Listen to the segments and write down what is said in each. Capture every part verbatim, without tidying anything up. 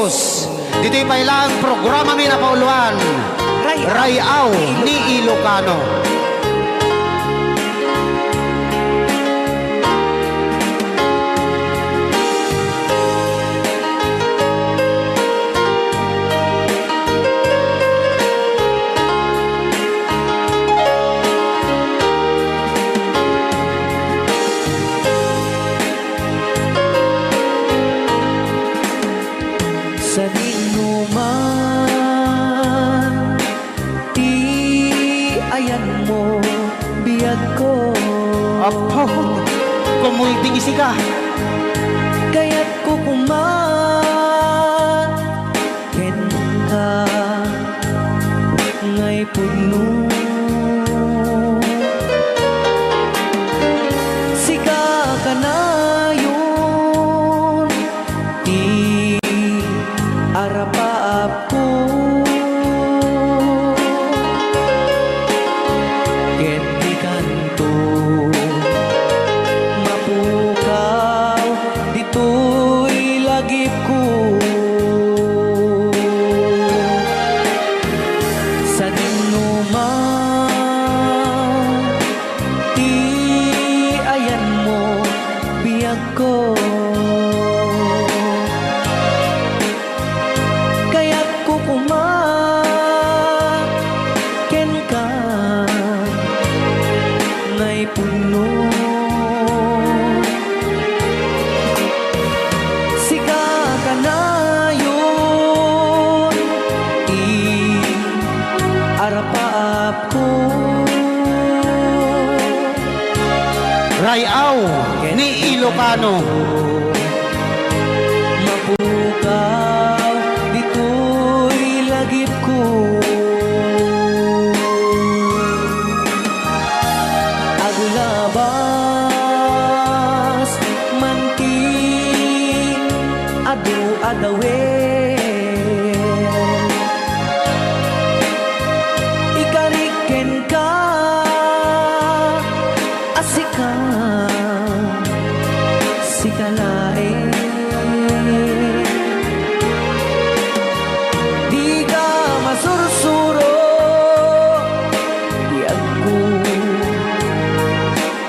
Ditoy pay laeng programami a napauluan, Ray-aw ni Ilocano. Sadinoman ti ayanmo, biagko. Apo, kumulding isika. Kayatko koma kenka, ngay pudno. Sika kanayon ti arapaapko. Ket dikanto mapukaw ditoy lagipko. Sadinoman ti ayanmo, biagko. Kayatko koma kenka, ngay pudno. Sika kanayon ti arapaapko. Ray-aw ni Ilocano. Mapukaw ditoy lagipko. Aglabas man ti adu-adawen. Ikarik kenka a sika, sika laeng. Dika masursuro, biagko.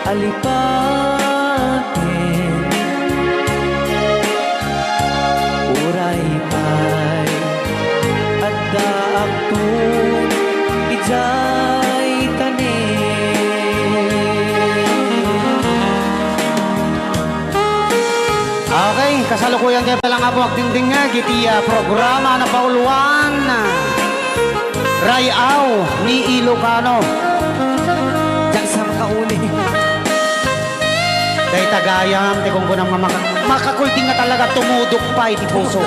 Alipaken, uray pay addaakto idiay tanem. Okay, kasalukuyan tayo pala nga po agdingdingag iti, ah, programa a napauluan. Ray-aw ni Ilocano. Diak sa makauli. Dayta gayam ti kunkunam nga maka-, makakulding nga talaga tumudok pay ti puso.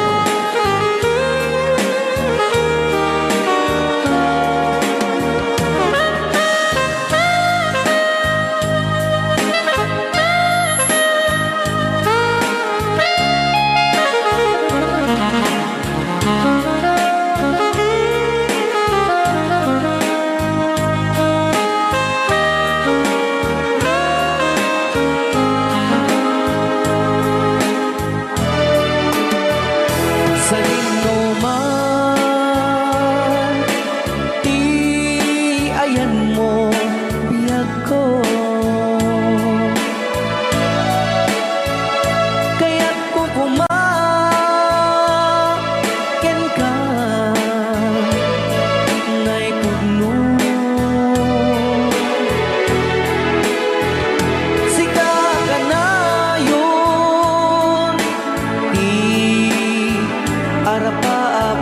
Sadinoman ti ayanmo, biagko. Kayatko koma kenka, ngay pudno. Sika kanayon ti arapaap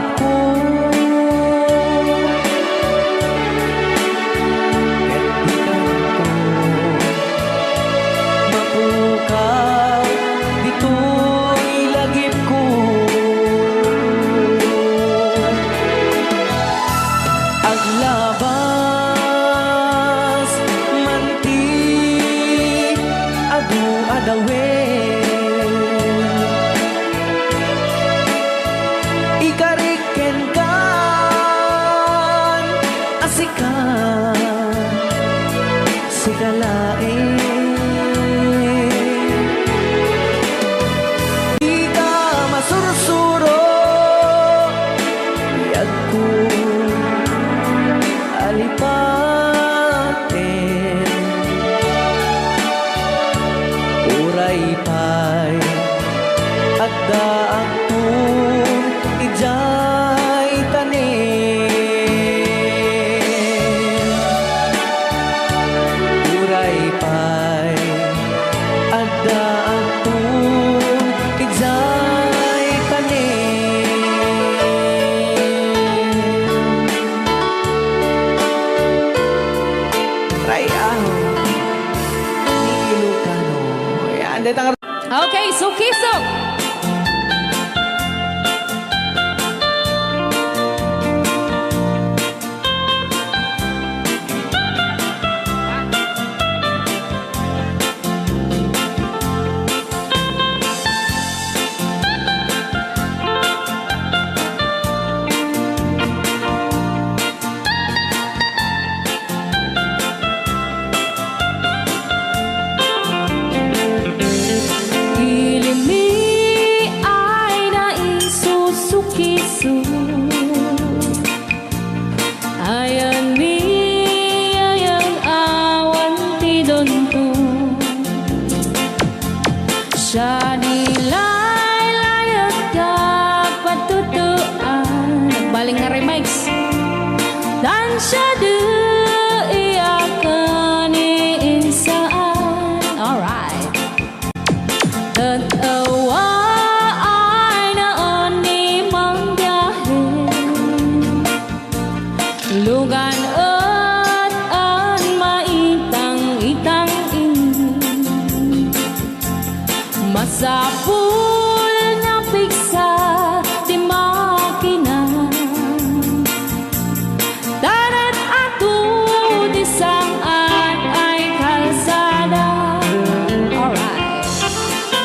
Ayan ni, ayan awan ti dunto. Siya ni laylayet ka patutuan. Balik nga remix. Tan siya di iyakan ni insaan. Alright. Ket awa ay naon ni mangbiahe. Lugan et an maitang-itang ini. Masapul nga piksa ti makina. Darat ato ti sang-at ay kalsada. Alright.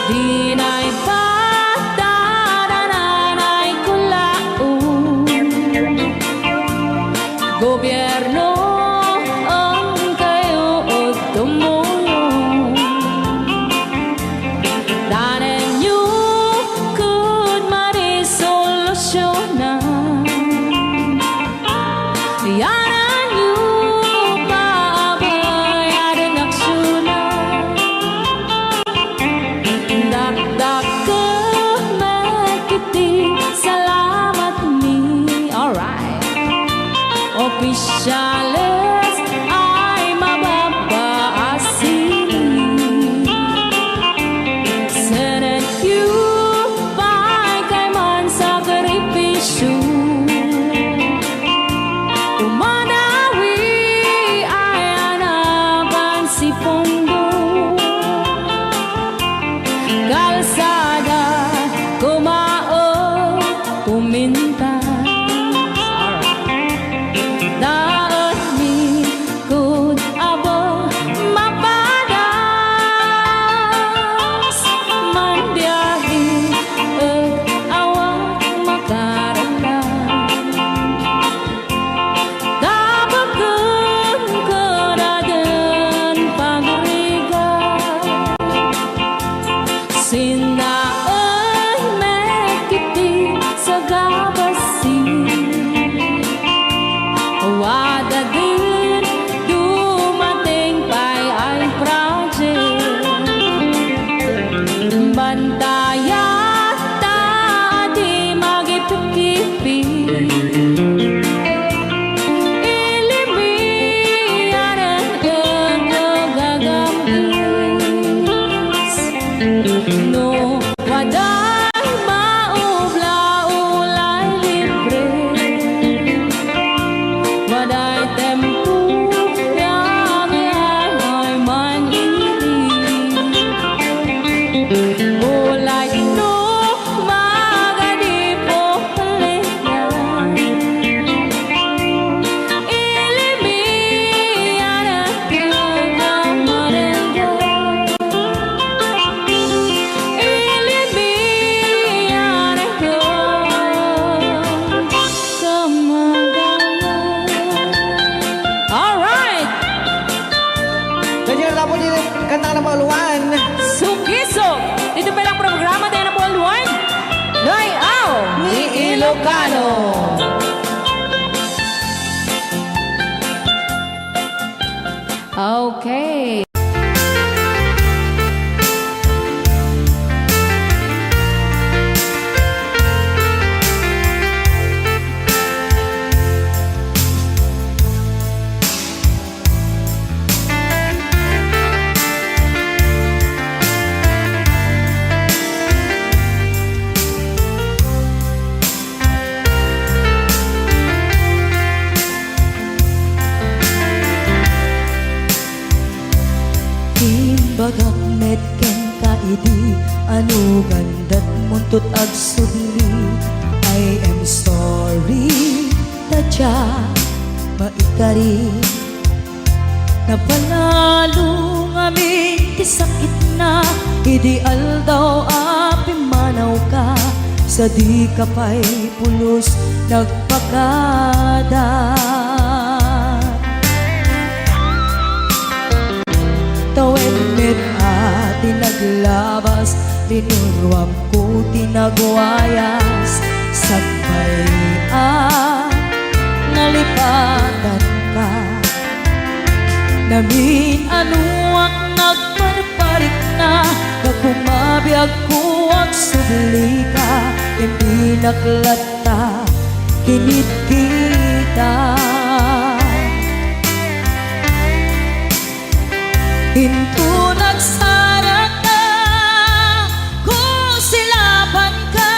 Dinay patadanan ay kulaon. Gobierno, on kayo o tumulong. Danenyo kud marisolusyona. Yanenyo paabayaden aksiyona. Dakdakkel met iti salamat mi. Alright. Opisyales ay mababa a sining. Senenyo pay kayman sakripisyo. Umadawi ay anapan si Pondo. Kalsada, kumaon, pumintas. Alright. Daetmi kud abo mapadas, manbiahe et awan makararag. Tabaken kadaden pagrigat. Sinnaen met iti sagabasi. Wadaden dumateng pay ay project. Bantayat ta adi magipipipi. Ilimi anen ket gagam-is. No waday maubla ulay libre. Waday tempo, yami ay man iri. Ulay no magadi po Alright! Pwede na tapos yung kanta ka ng Pauluan. Sukiso! Dito pa lang programa tayo ng Pauluan. Layaw ni Ilocano. Okay. Imbagak met kenka idi, ano gandat muntot agsubli. I am sorry, ta dia maikari. Napanalo ngamin ti sakitna idi aldaw a pimmanawka, sa dika pay pulos nagpakada. Tawen met a ti naglabas, linuruamko ti nagwayas, sakbay Amin a nuak nagparparikna, gapu nga biagko agsublika, ken dinak latta kinitkita. Inton agsarakka, kusilapanka,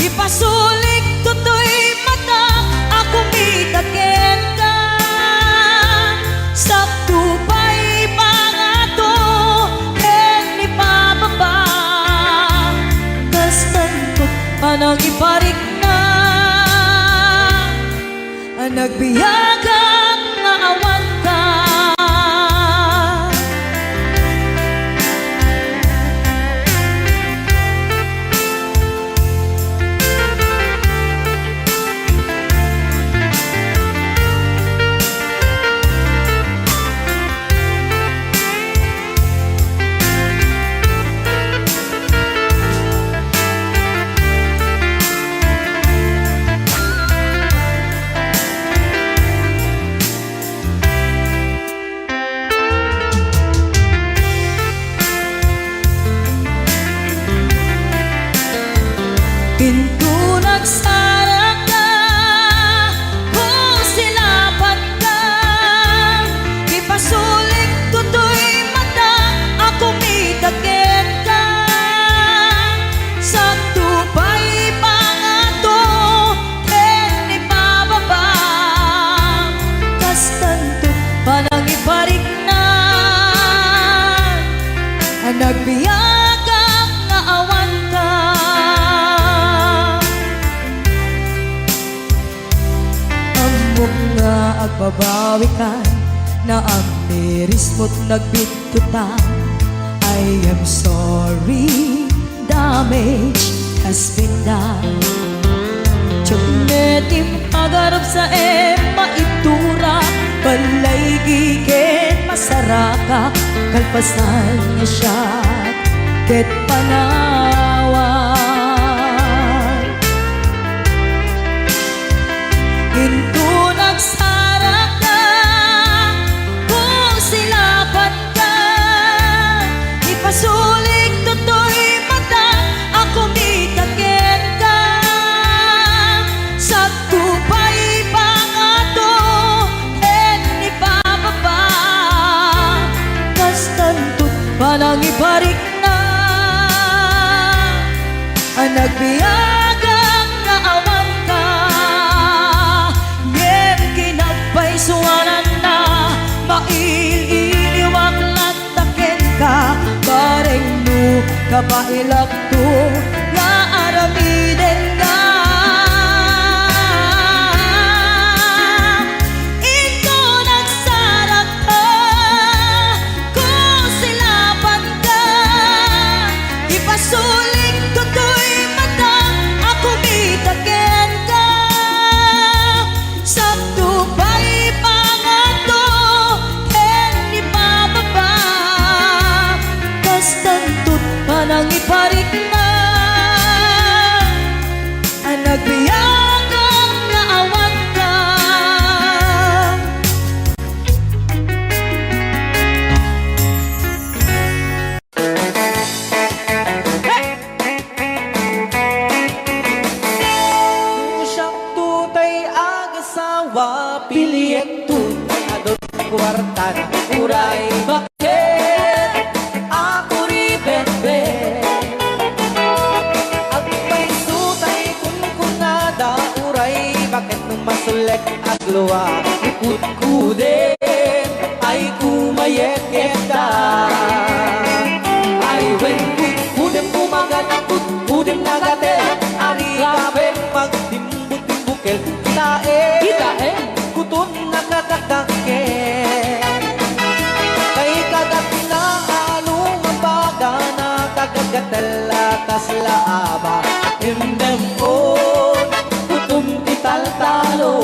ipasulik toy mata a kumita kenka. Sakto pay pangato ken ipababa, kastan to't panangiparikna a nagbiagak nga awanka. Inton agsarakka, kusilapanka, ipasulik toy mata a kumita kenka. Sakto pay pangato ken ipababa, kastan to't panangiparikna a nagbiagak nga awanka. Ammok nga agbabawikan, naamiris mo't nagbittutan. I am sorry, damage has been done. Checkmate ti pagarup sa em maitura, balay giken masarakak, kalpasan nga siak ket panawan. Inton agsarakka, kusilapanka, ipasulik toy mata a kumita kenka. Sakto pay pangato ken ipababa, kastan to't panangiparikna a nagbiagak nga awanka. Ngem kinagpaysuananna, mail-iliwak latta kenka, bareng no kabaelakto nga aramidenka. Inton agsarakka, kusilapanka, ipasulik toy mata a kumita kenka. Sakto pay pangato ken ipababa, kastan to't panangiparikna a nagbiagak nga awanka. No siak toy agasawa, piliek toy adun kuartana, uray baket a kuribetbet. Agpayso tay kunkunada, uray baket no masulek aglua, ikudkuden ay kumayeketa. Ay wen, kudkudem kumagat, kudkudem nagatel, ari kapen magtimbuktimbukel. Kitaem, kitaem, kuton nakadakdakkel. Kay kagatna a lumabaga, nakagagatel a kasla aba, imdem-on, kuton ti taltalo.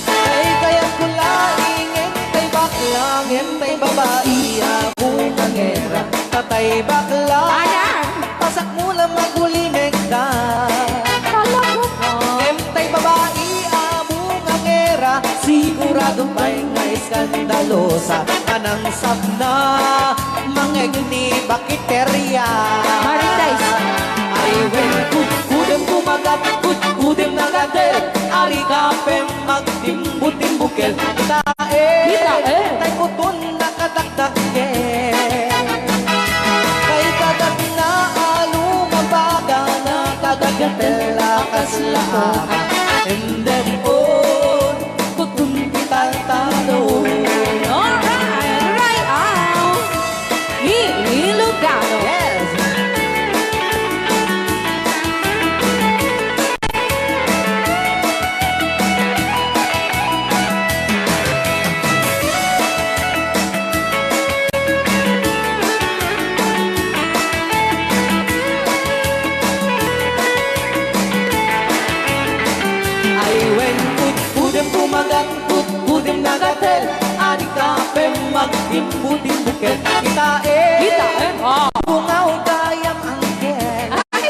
Kay kayatko laeng, ngem tay bakla, ngem tay babai a bungangera. Tatay bakla, ayan, pasakmo la magulimekda. Talaga ba? Ngem tay babai a bungangera, sigurado pay nga Mendoza, a nangsapna, mangngeg ni Bakiteria. Marites. Ay wen, kudkudem bumagat, kudkudem nagatel, ari ka pem magtimbutimbukel. Kita, eh. Kita, eh. Tay kuton nakadakdakkel. Kay kagat na alumabagana, kadagatel a kasla ama. Endem on, kuton ti taltalon. Alright, Ray Au, ni Ilocano. Yes. Ay wen, kudkudem bumagat, kudkudem nagatel, ari ka pem magtimbutimbukel. Kita, eh. Kita, eh. Ah. Bungaw gayam anghel. Ay.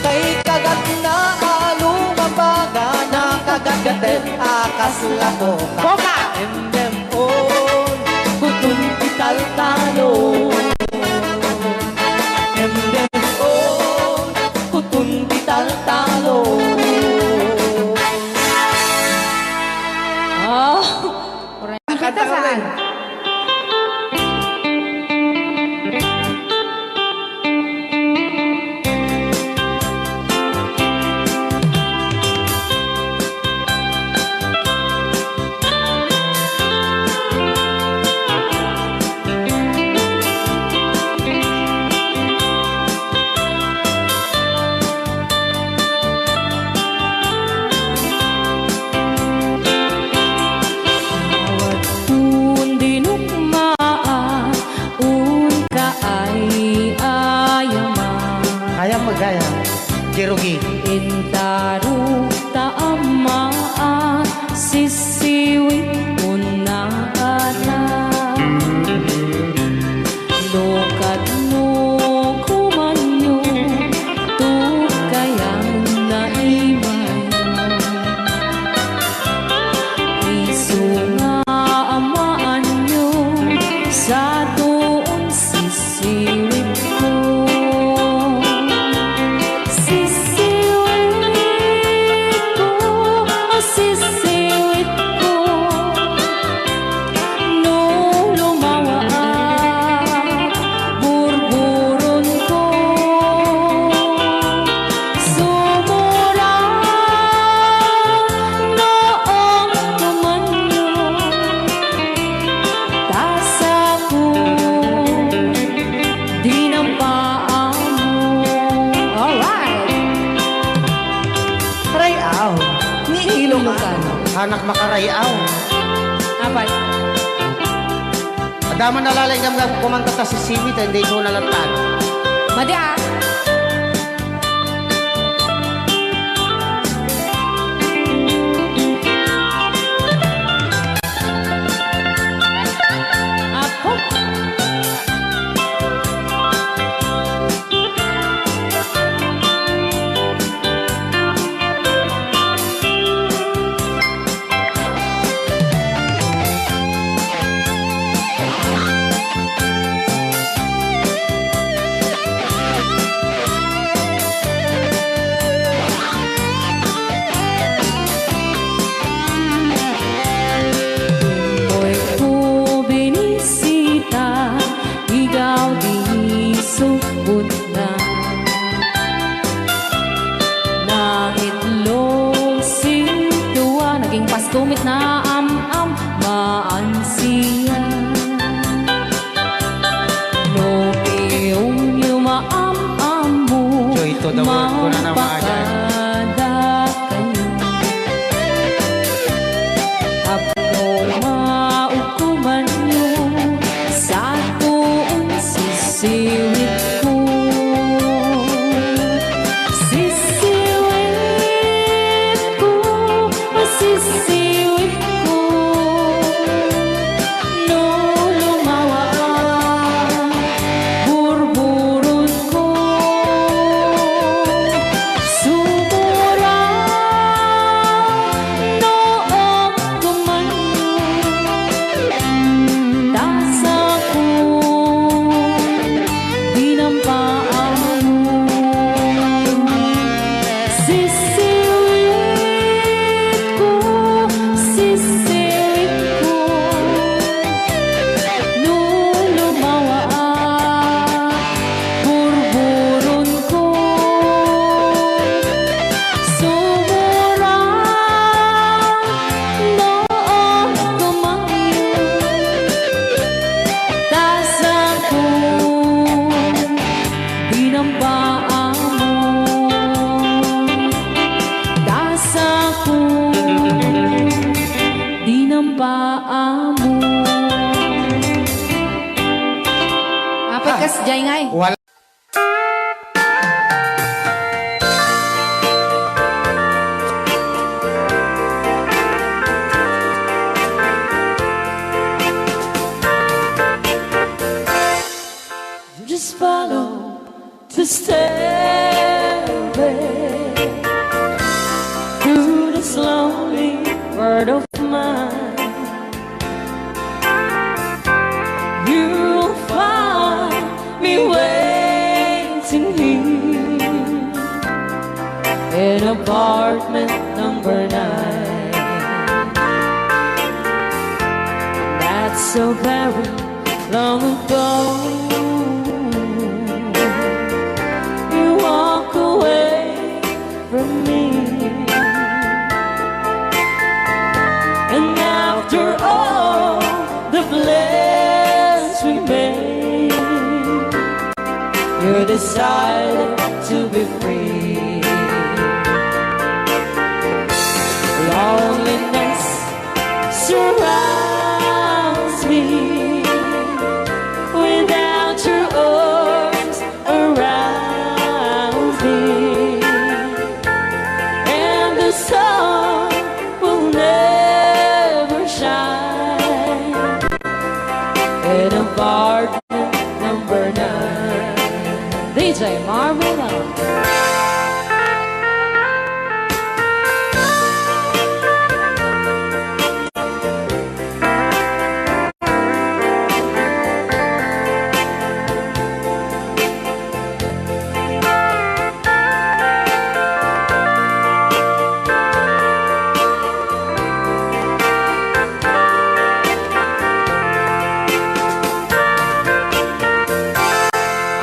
Kay kagat na alumabagana, kadagatel a kasla koka. Koka. Endem on, kuton ti taltalon. Endem on, kuton ti taltalon. Ah, kanta saan? Awan dinukmaan, unka ay ayaman. Kayam magayam, Jerugi. Intaruk ta ammaan, sisiwit unna ata. No kadno kumanyo, tukayan na imayo. Isu nga amaanyo, sa tuon sisiwitko. Sisiwitko, sisiwitko. No lumawaak, burburonko. Sumurang no ong kumanyo, ta sako dinampaanmo. Alright. Ray-aw ni Ilocano. Anak makarayaw. Apay? Adda man nalalaing gamgam kumanta ta sisiwit, hindi ko nalatan. Madi, ah. Apo. Oy, ko binisita, igaw di subot na. Naitlog sintua, naging Pasko met na am-am, maan siya. No piyongyo maam-ammo, Joy to the world, kuna na maaga. Magpakada kayo. Apno maukumanyo, sa tuon sisiwitko. Sisiwitko, sisiwitko. No lumawa, burburonko. Su- Jay ngay. Wala. Just follow the stairway through this lonely world of mine. You'll find me waiting here in apartment number nine. That's so very long ago. You walk away from me. And after all the plans we made, you decided to be free. Loneliness surrounds me without your arms around me, and the sun will never shine in apartment number nine. D J Marvin.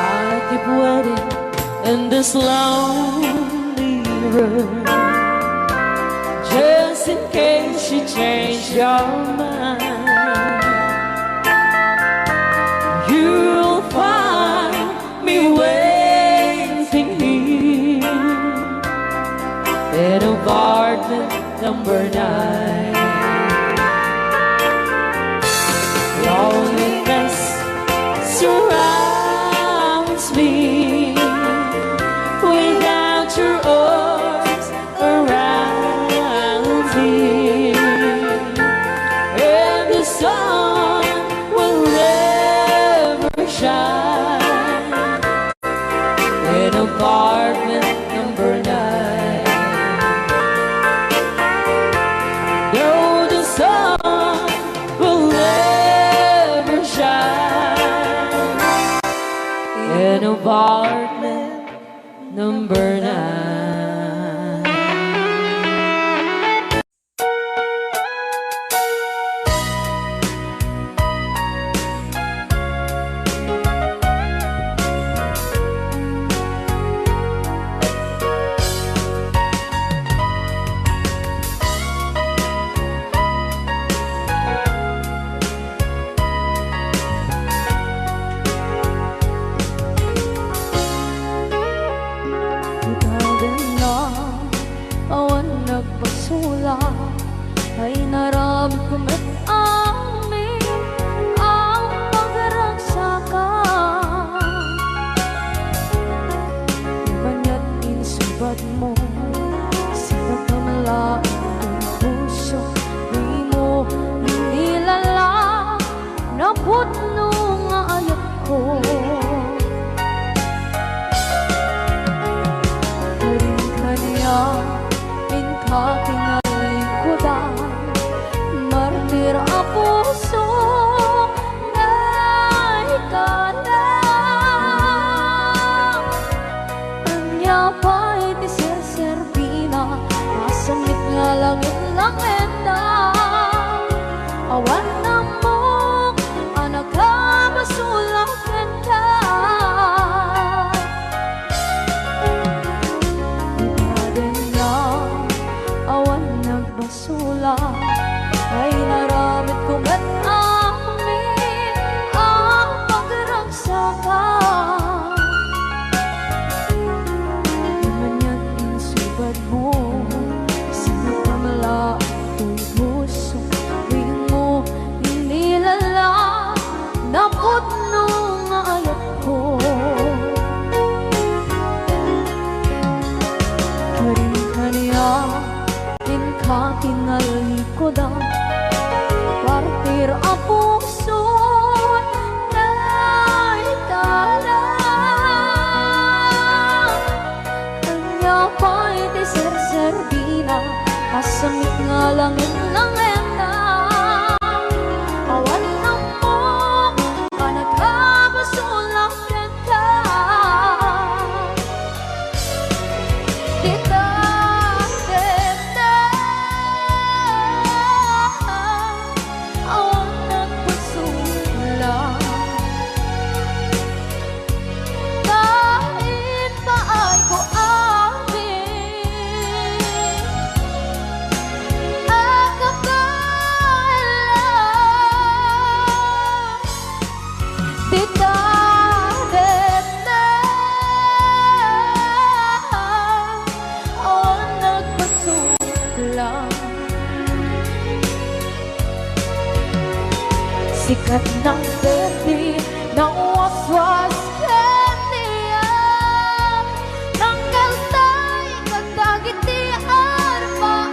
I keep waiting in this lonely room, just in case you change your mind. You'll find me waiting here in apartment number nine. Loneliness surrounds me without your arms around me, and the sun will never shine in apartment number nine. Though the sun will never shine in apartment number nine. Itagan na awan nagpasula, ay narabitko met amin ang pagragsakan. Kaniat insubad mo, sinagamla ang puso, di mo inilala napudno nga ayatko. Karin kaniak inka tinalikudan, martir a puso nga ikana. Ania pay ti serserbi Asamek nga langen-langenna, awan ammok a nagabasol a kenka. Dita denne, awan nagbasola. Dahil paay ko amin a kabaelan. Dita denne, awan nagbasola. Sikat nang perdi, nang waswas ken niya, nang kaltay kadagiti arbaam.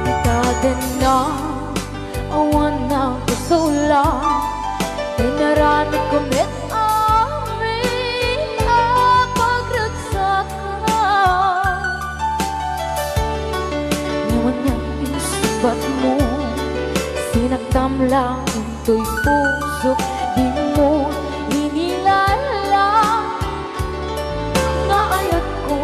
Dita denne, awan nagbasola, inaramidko met amin a pagragsakan. Ngem ania insungbatmo, sinaktam la intoy pusok, dimo inilala nga ayatko.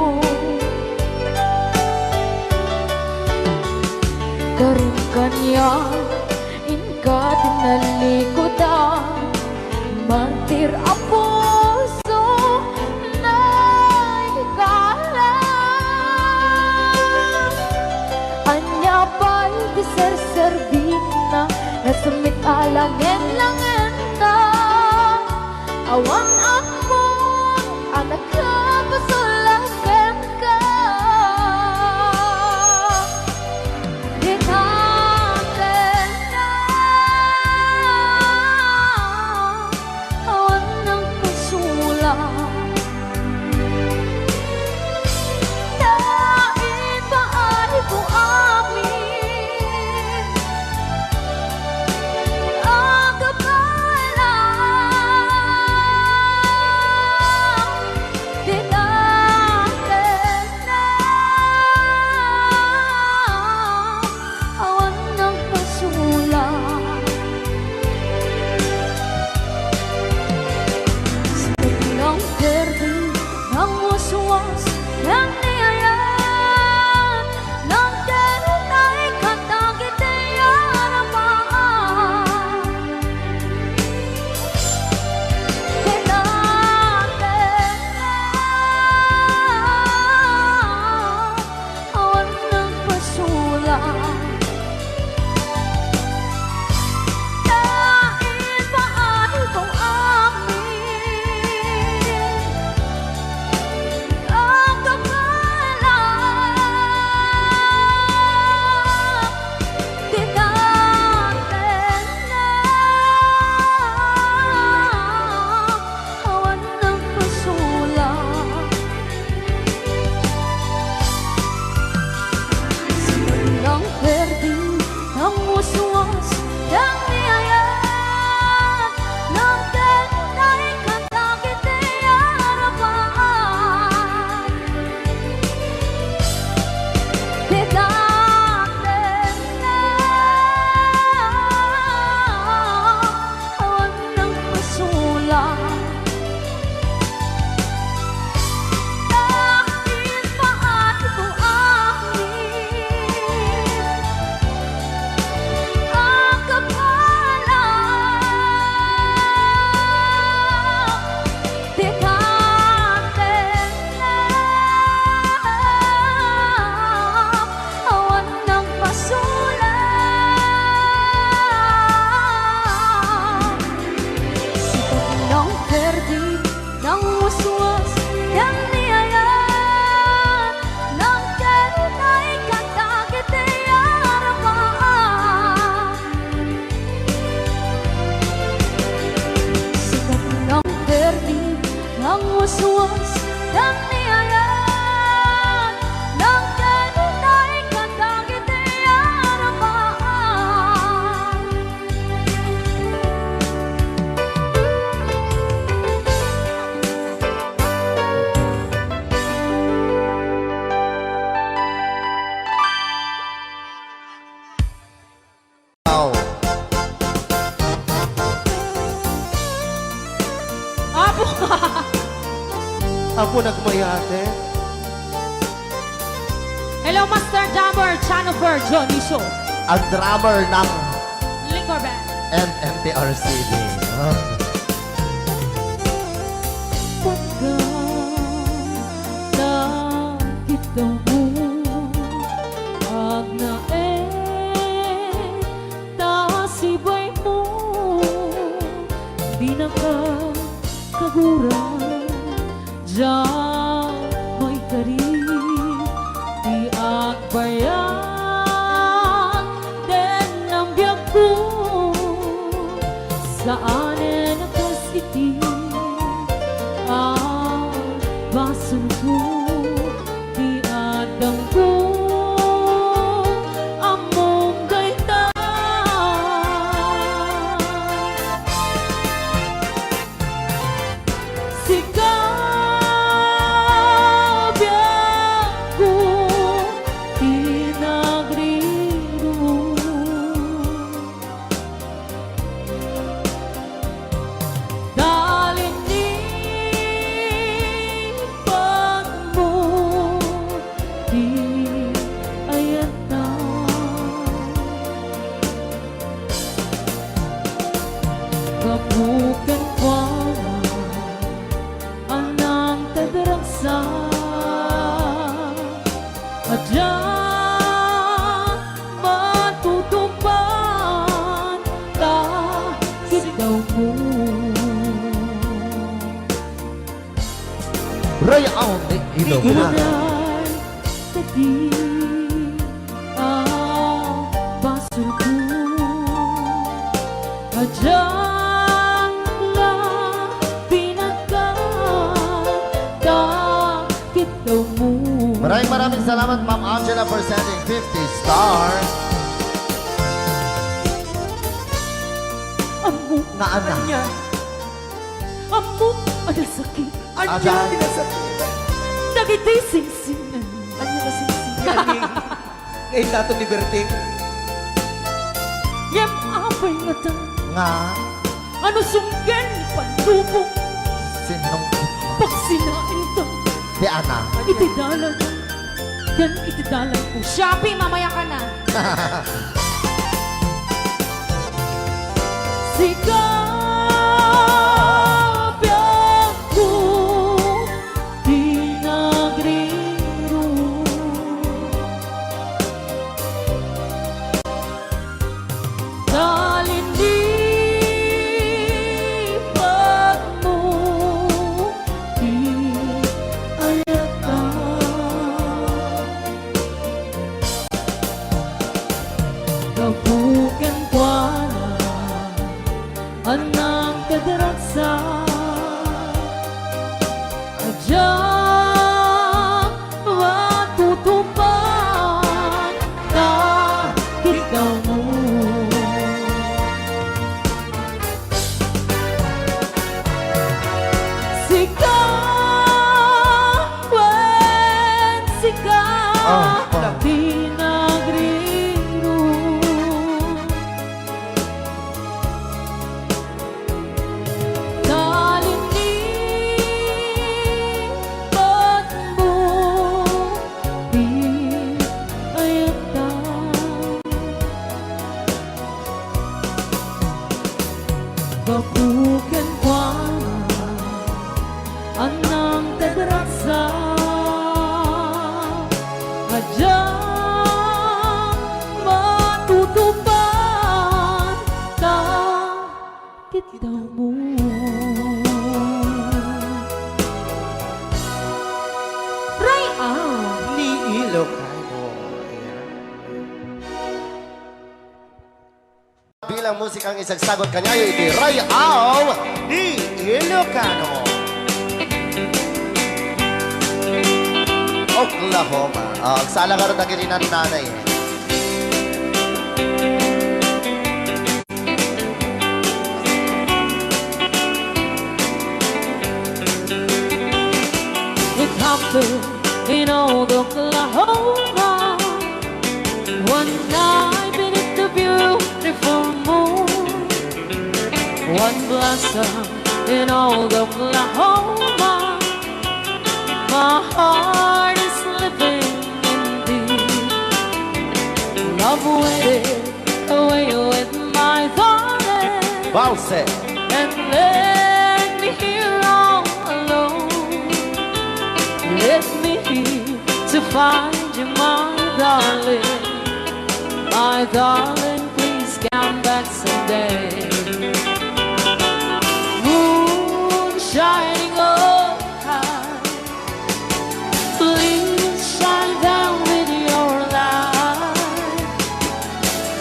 Karin kaniak, inka tinallikudan, martir a puso, naikala. Ania pay ti serserbina, nasumit a langen-langenna. Awan ammok a nakabasol a kenka. Dita denne, awan nagbasola. Naipaay ko amin a kabaelan. Ang waswas, dang ni ayat, nagdadutay kadagiti arabaan. Aw. Apo! Apo, nagmayate. Hello, Master Drummer, Jennifer Dionisio. Ang drummer ng Liquor Band. M M T R C D. Oh. Pagka nakita mo, agnaed ta sibay mo, di na ka kagura, diak maikari ti agbayag den ang biagko. Saanen a kas iti a basolko ti addangko. Ammom dayta. Sika, biagko, ti nagrirong. Talindipatmo ti ayatta. Gapu kenkuana, a nangted ragsak, a diak matutupan ta kiddawmo. Ray-aw ni Ilocano. Inay, kadi a basolko, a diak la pinagkanta kiddawmo. Maraming, maraming salamat, Ma'am Angela, for sending fifty stars. Ammok. Nga, ana? Ania? Ammok, adda sakit. Ania ti nasakit? Dagiti singsingan. Ania nga singsingan? Nga innaton ni Berting? Ngem apay ngata? Nga? Ano sunggen ni panlubong? Sinong Pagsinainta. Ti ana. Iti dalan. Ken iti dalan ko. Shopee, mamaya ka na. Sika, biagko, ti nagrirong. Talindipatmo ti ayatta. Gapu kenkuana, a nangted ragsak, a diak matutupan ta kiddawmo. Sika, wen sika, ah, ah, ti nagrirong. Talindipatmo ti ayatta. Gapu kenkuana, a nangted ragsak, a diak matutupan ta kiddawmo. Ray-aw ni Ilocano. Ayan. Bilang musikang isagsagot kaniayo iti Ray-aw ni Ilocano. Oklahoma. Ah, agsala ngarud dagiti nannanay. It happened in old Oklahoma. One night beneath the beautiful moon, one blossom in old Oklahoma. My heart is living in thee. Love waited away with my darling. Bounce it. And left me here all alone. Left me here to find you, my darling. My darling, please come back someday. Moon shining on high, please shine down with your light.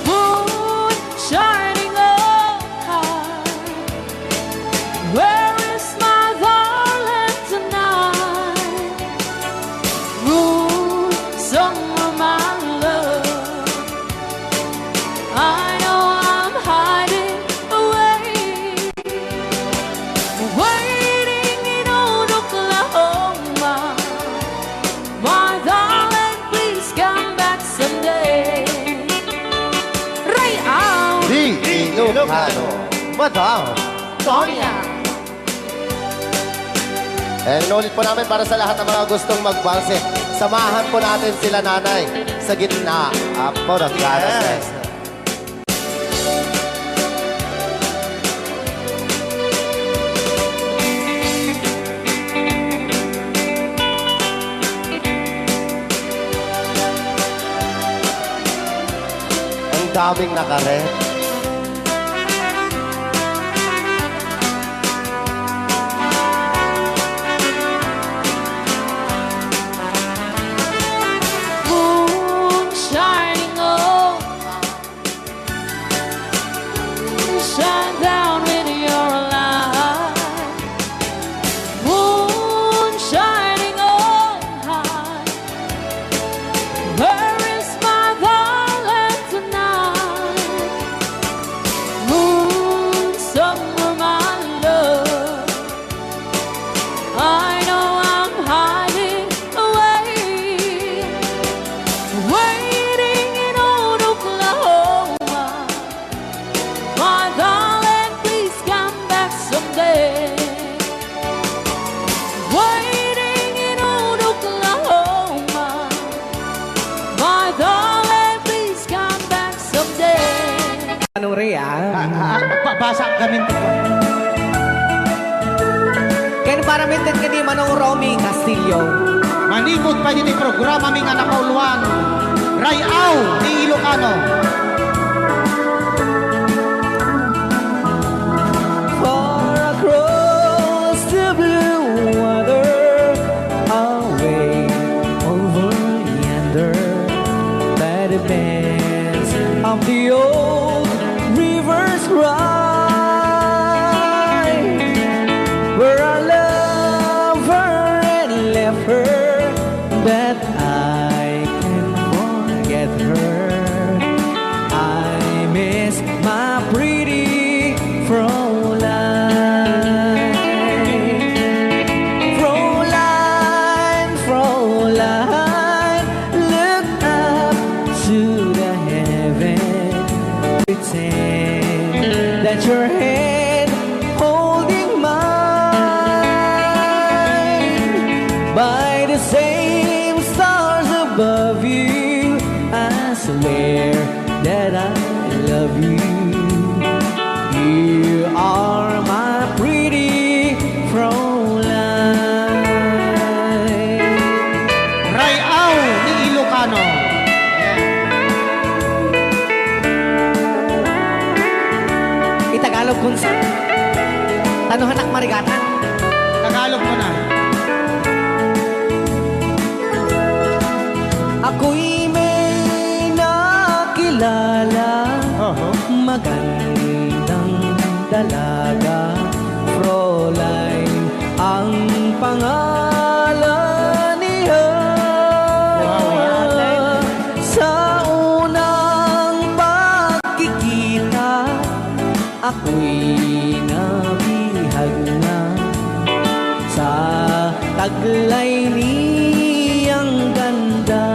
Moon shining on high, where is my darling tonight? Moon, somewhere, my love, I know I'm hiding away, waiting in old Oklahoma. My darling, please come back someday. Ray out! Di Ilocano, Madam Tonya. And inulit po namin para sa lahat ng mga gustong magbalse. Samahan po natin sila nanay sa gitna. Apo, nagkalas. Yes. Ang daming nakaret. Moon shining on, shine down with your light. Moon shining on high, where is my darling tonight? Moon, somewhere, my love, I know I'm hiding away, waiting in old Oklahoma. My darling, please come back someday. Waiting in old Oklahoma. My darling, please come back someday. Ano, Rhea? Ah, ah, ah, pa-, basa kami. Ken para mitted kadi Manong Romy Castillo. Manipud pay ditoy programami nga napauluan, Ray-aw ti Ilocano. Far across the blue water, away over yonder, by the bends of the old river's cry, where I love her and left her, but I can't forget her. I miss my pretty Fräulein. Fräulein, Fräulein, look up to the heaven. Pretend that your hand holding mine by the same stars above you. I swear that I love you. You are my pretty Fräulein. Ray-aw ni Ilocano. Itagalog kun sa. Tano hanak marigatan. Tagalog mo na. Ako'y may nakilala, oho, magandang dalaga, Fräulein ang pangalan niya. Laini ang ganda.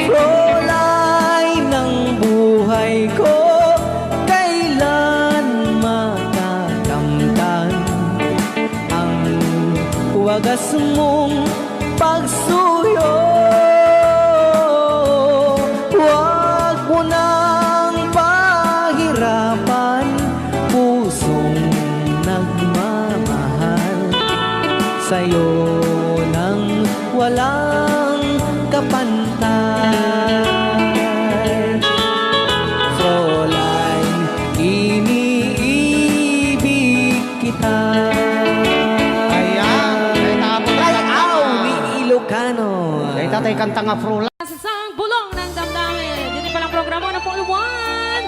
Fräulein ng buhay ko, kailan makakamtan ang wagas mong pagsuyo? Huwag mo nang pahirapan, pusong nagmamahal, sa'yo nang walang kapantay. Fräulein, iniibig kita. Ayan. Ay, tapos Ay, na. Aw, ni Ilocano. Ay, tatay, kanta nga, Fräulein. Sa sang bulong ng damdamin. Dito palang programa na po, one.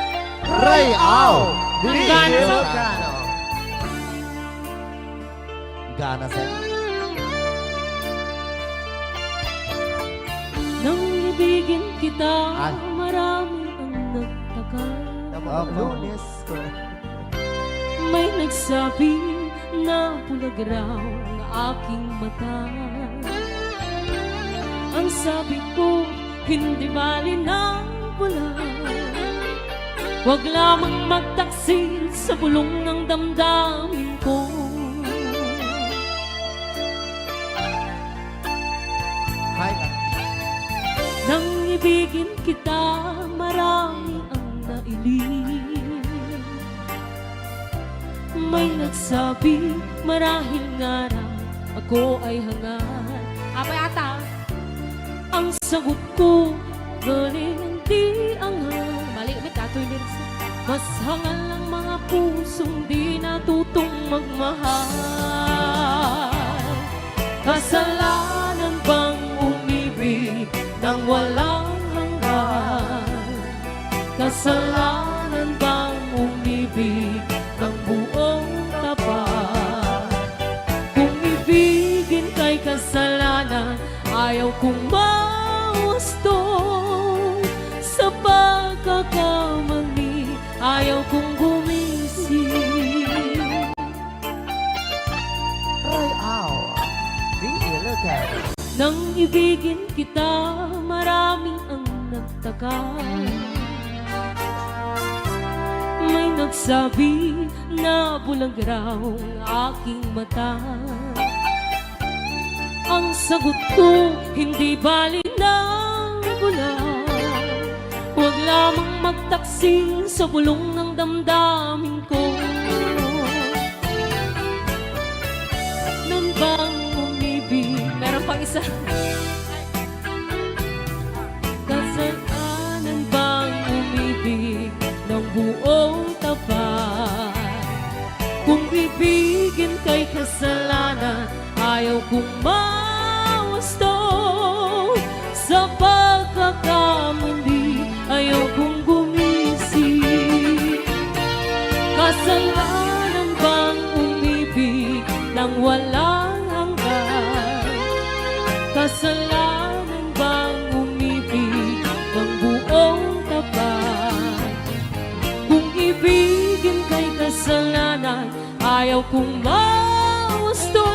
Ray Au. Ang gana sa Ilocano. Gana sa Nang ibigin kita, Ay. Marami ang nagtaka. Tama, Opo. Lunes ko. May nagsabi na bulag raw ang aking mata. Ang sabi ko, hindi bali ng bulag. Huwag lamang magtaksil sa bulong ng damdamin ko. Hi, Nang ibigin kita, marami ang nailing. May nagsabi, marahil nga raw ako ay hangal. Apay ata. Ang sagot ko, galing ang di anghal. Mali, may katoy lyrics. Mas hangal ang mga pusong di natutong magmahal. Kasalanan bang umibig ng walang hanggan? Kasalanan bang umibig ng buong tapat? Kung ibigin kay kasalanan, ayaw kong mahusto. Sa pagkakamali, ayaw kong gumising. Ray Au, the Ilocano. Nang ibigin kita, marami ang nagtaka. May nagsabi na bulag raw ang aking mata. Ang sagot ko, hindi bali ng bulag. Huwag lamang magtaksil sa bulong ng damdamin ko. Nan bang umibig? Meron pang isa. Kasalanan bang umibig ng buong tapat? Kung ibigin kay kasalanan, ayaw kong mahusto. Sa pagkakamali, ayaw kong gumising. Kasalanan bang umibig ng walang hanggan? Kasalanan bang umibig ng buong tapat? Kung ibigin kay kasalanan, ayaw kong mahusto.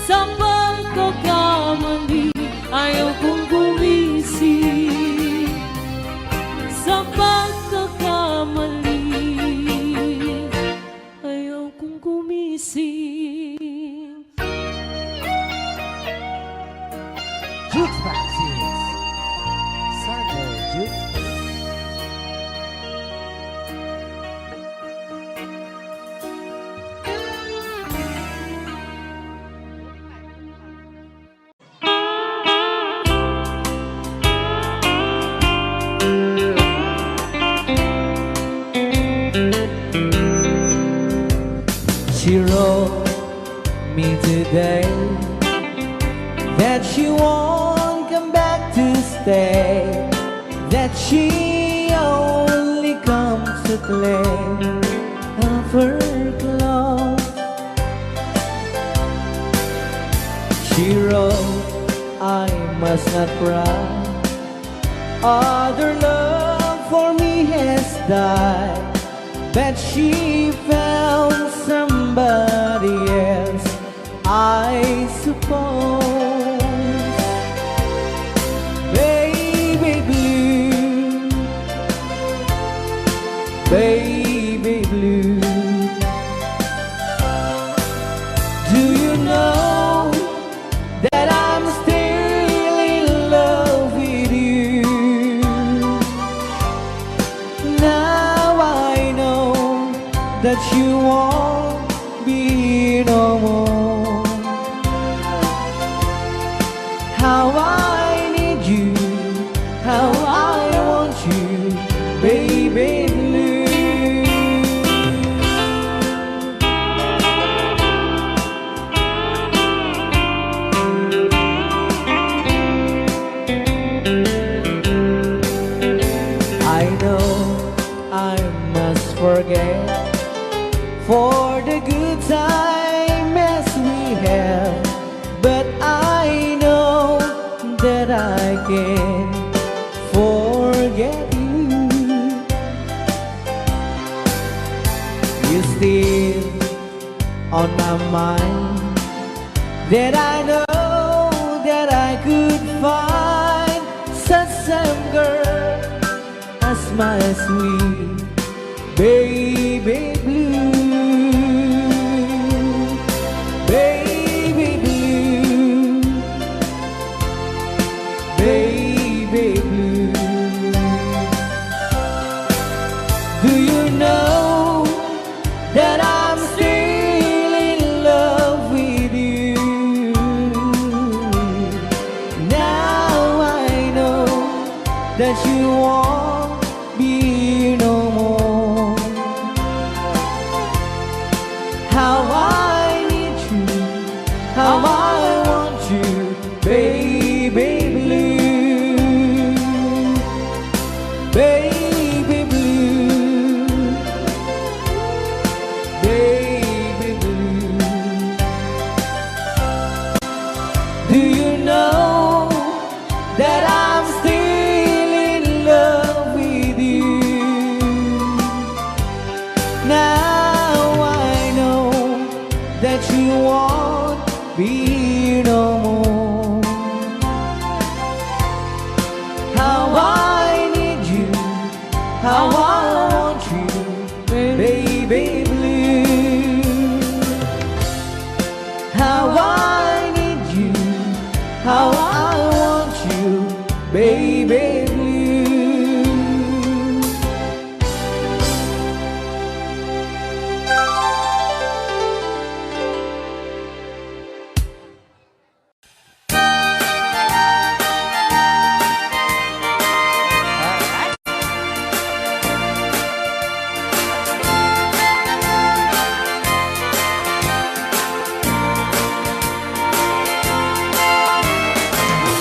Sa pagkakamali, ayaw kong gumising. Sa pagkakamali, ayaw kong gumising. Jukebox Hits. Sunday Jukebox. She wrote me today that she won't come back to stay, that she only comes to play of her clothes. She wrote, "I must not cry. Other love for me has died." But she found somebody Baby blue, baby blue. Do you know that I'm still in love with you? Now I know that you won't be here no more. How I need you, how I want you, baby blue. I know I must forget for the good time as we have, but I know that I can forget you. You still on my mind, that I know that I could find such same girl as my sweet baby blue, baby blue, baby blue. Do you know that I'm still in love with you? Now I know that you won't be here no more. How I need you, how I want you, baby blue, baby blue, baby blue. Do you know that I'm still in love with you? Now I know that you won't be here no more. How I need you, how I want you, baby blue. How I need you, how I want you, baby blue.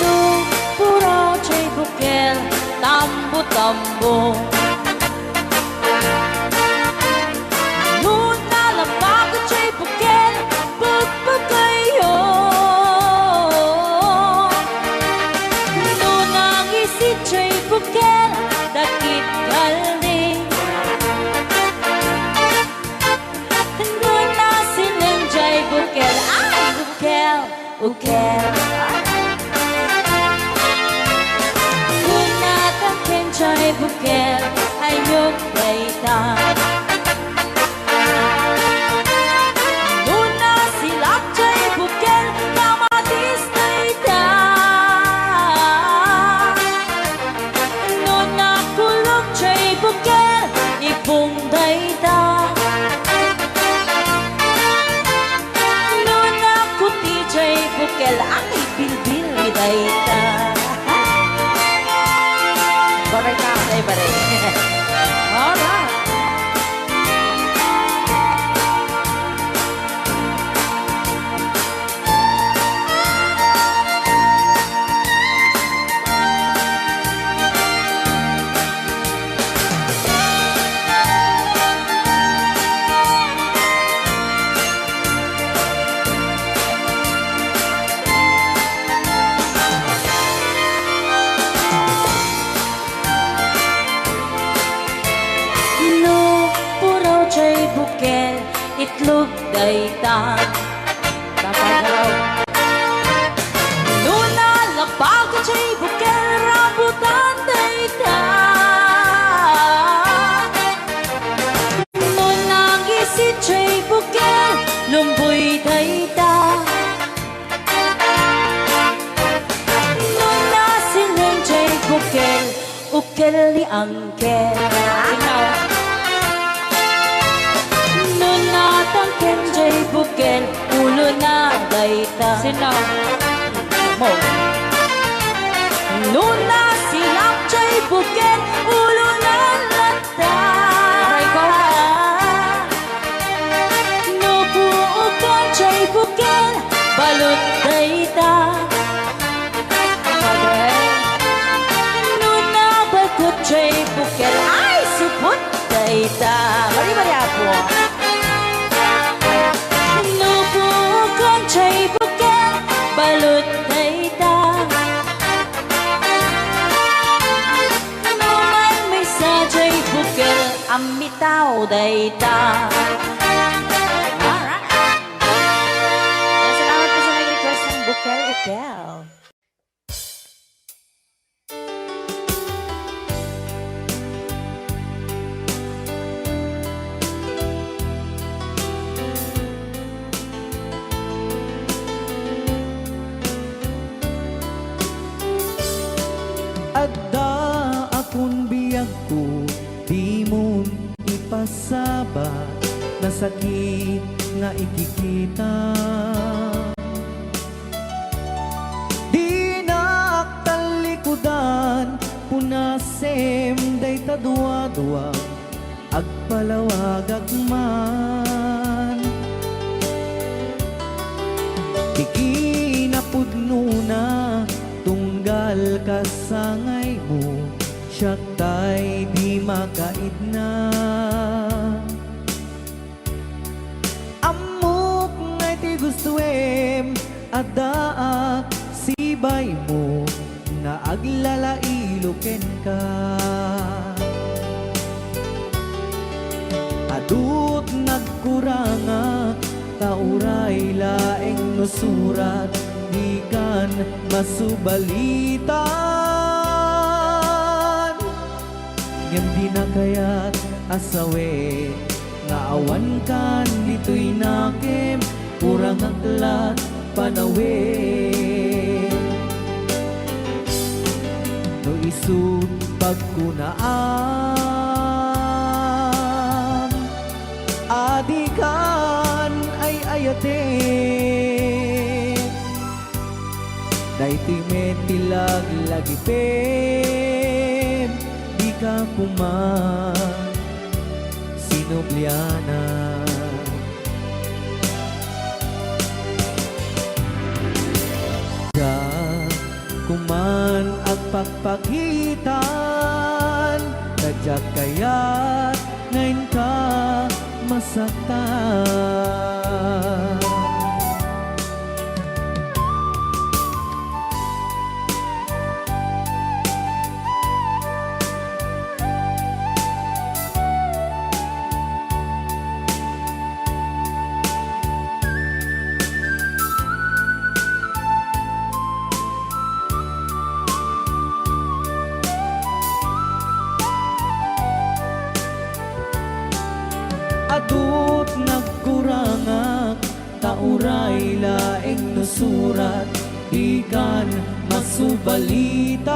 No puraw jay bukel, tambo-tambo. No nalabag jay bukel, pagpagayo. No nangisit jay bukel, dakit kaldi. No nasileng jay bukel, ay, bukel. Ukel. Kuna ta ken jay bukel, ayok dayta. Kuna silak jay bukel, kamatis dayta. Nuna kulok jay bukel, ipong dayta. Nuna kuti jay bukel, ang ibilbil mi dayta. Baray ka, ay, baray. Alright. No puraw jay bukel, itlog dayta. Tatagaw. Jay Bukel, rambutan dayta. No nagisit Jay Bukel, lumboy dayta. No nasileng Jay Bukel, ukel ni Angkel. Sino? No natangken Jay Bukel, ulo na dayta. Sino? Mo. No nasilak Jay Bukel, ulo na latta. Aray ko. No buokan Jay Bukel, balut dayta. Aray. No nabalkut Jay Bukel, ay, supot dayta. Bari-bari, Apo. No buokan Jay Bukel, balut dayta. No maymaysa Jay Bukel, ammitaw dayta. Alright. Salamat po sa nag-request ng Bukel Ukel. Adda akon biagko, dimon ipasabat, nasakit nga ikikita. Dinak tallikudan, punasem dayta duadua, agpalawagak man. Ti kinapudnona, tunggal kasangaymo, siak tay di makaidna. Ammok nga iti gustoem, addaak sibaymo, nga aglalailo kenka. Adut nagkurangak, ta uray laeng no surat, dikan masubalitan. Ngem dina kayat a sawen nga awankan ditoy nakem, kurangak lat panawen. No isut' pagkunaam, adikan ay-ayaten. Daytoy met ti laglagipem, dika koma sinubliana. Diak koman agpakpakitan, ta diak kayat nga inka masaktan. Adut nagkurangak, ta uray laeng no surat, dikan masubalitan.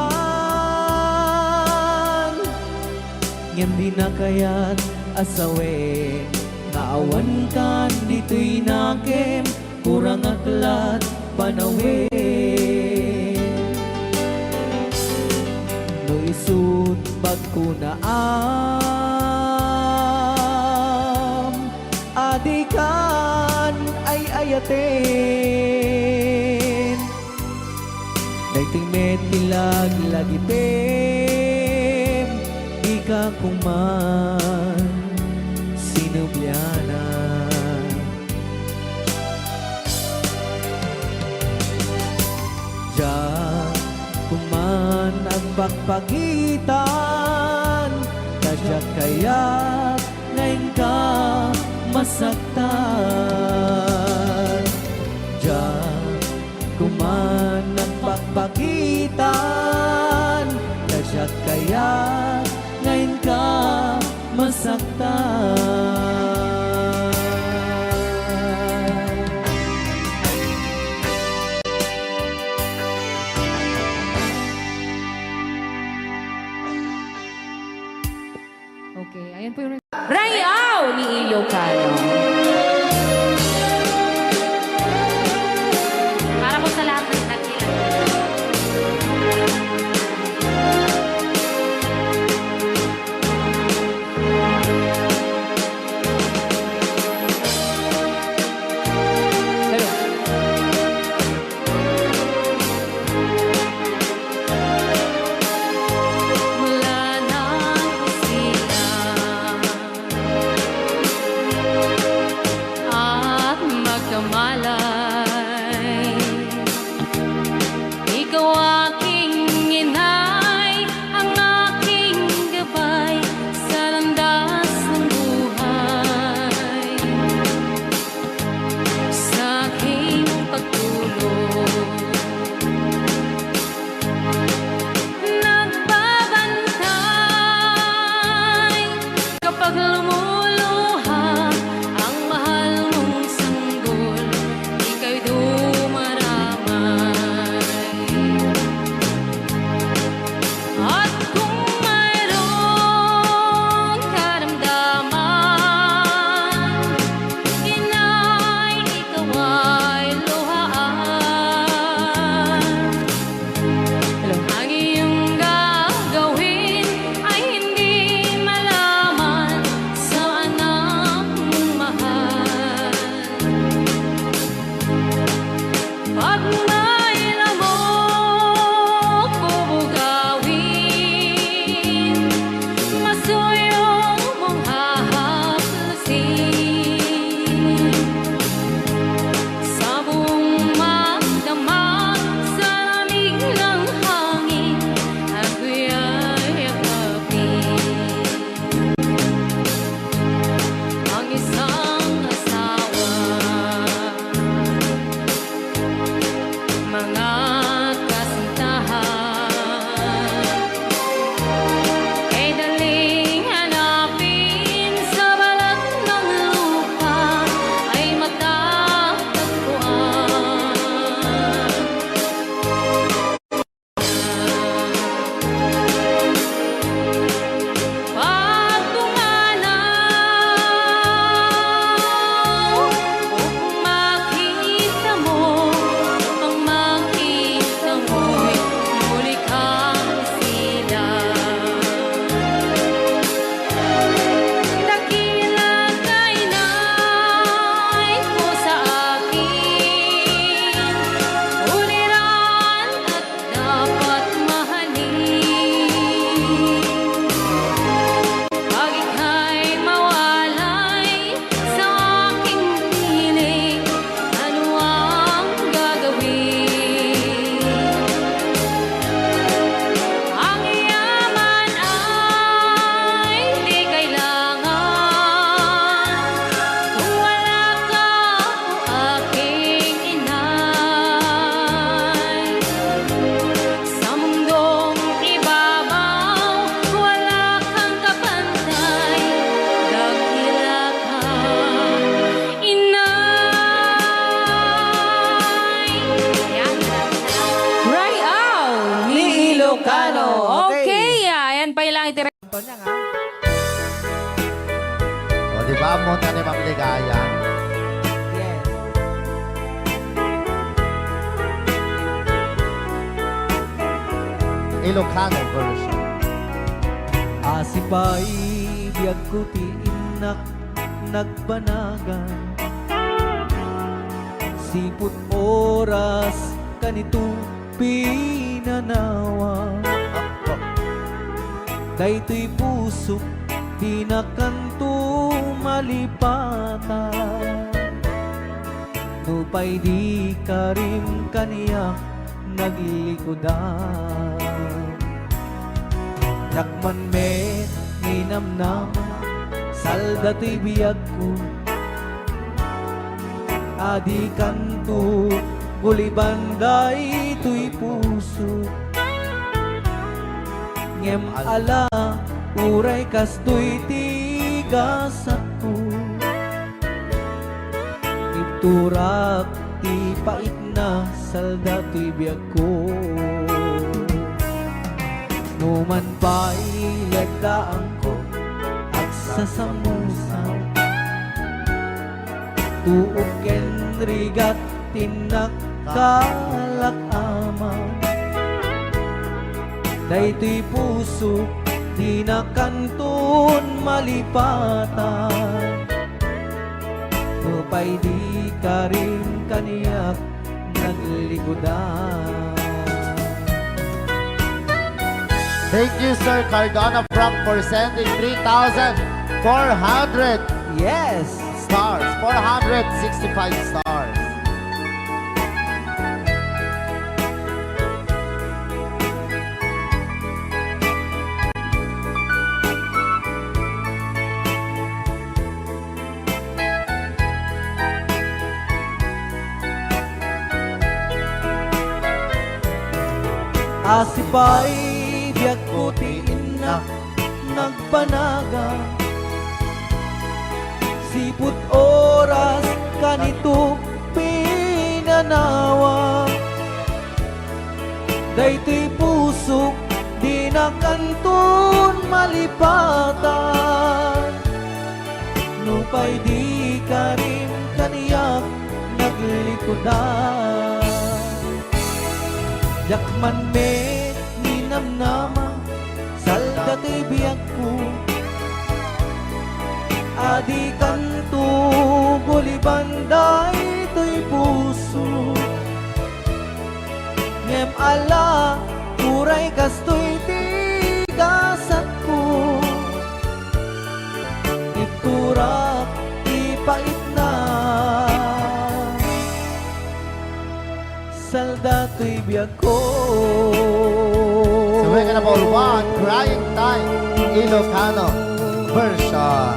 Ngem dina kayat a sawen nga awankan ditoy nakem, kurangak lat panawen. No isut' pagkunaam, adikan ay-ayaten. Daytoy met ti laglagipem, dika koman sinubliana. Diak koman agpakpakitan, ta diak kayat nga inka masaktan. Diak koman agpakpakita, Ammon nga ni Ma'am Ligaya. Yes. Ilocano version. Asipay biagko ti innak nagbanagan. Sipud oras kanito pinanawa. Daytoy pusok, dina kanto malipatan. Nupay di karim kaniak naglikudan. Diak man met ninamnama, salda toy biagko. Adi kanto guliban daytoy puso. Ngem ala, uray kastoy ti gasatko. Ibturak ti paitna, salda toy biagko. Numan pay laddaanko, agsasamusa. Tuok ken rigat ti innak kalak ama. Daytoy puso, dina kanton malipatan. Nupay di karim kaniak naglikudan. Thank you, Sir Cardona Frank, for sending three thousand four hundred Yes! stars. Four hundred sixty-five stars. Asipay biagko ti innak nagbanagan. Sipud oras kanito pinanawa. Daytoy pusok, dina kanton malipatan. Nupay di karim kaniak naglikudan. Diak man met ninamnama, salda ti biagko. Adi kanto guliban daytoy puso. Ngem ala, uray kastoy ti gasatko. Ibturak ti paitna. Salda toy biagko. Subay ka na, Paul Juan, Crying Time, Ilocano version.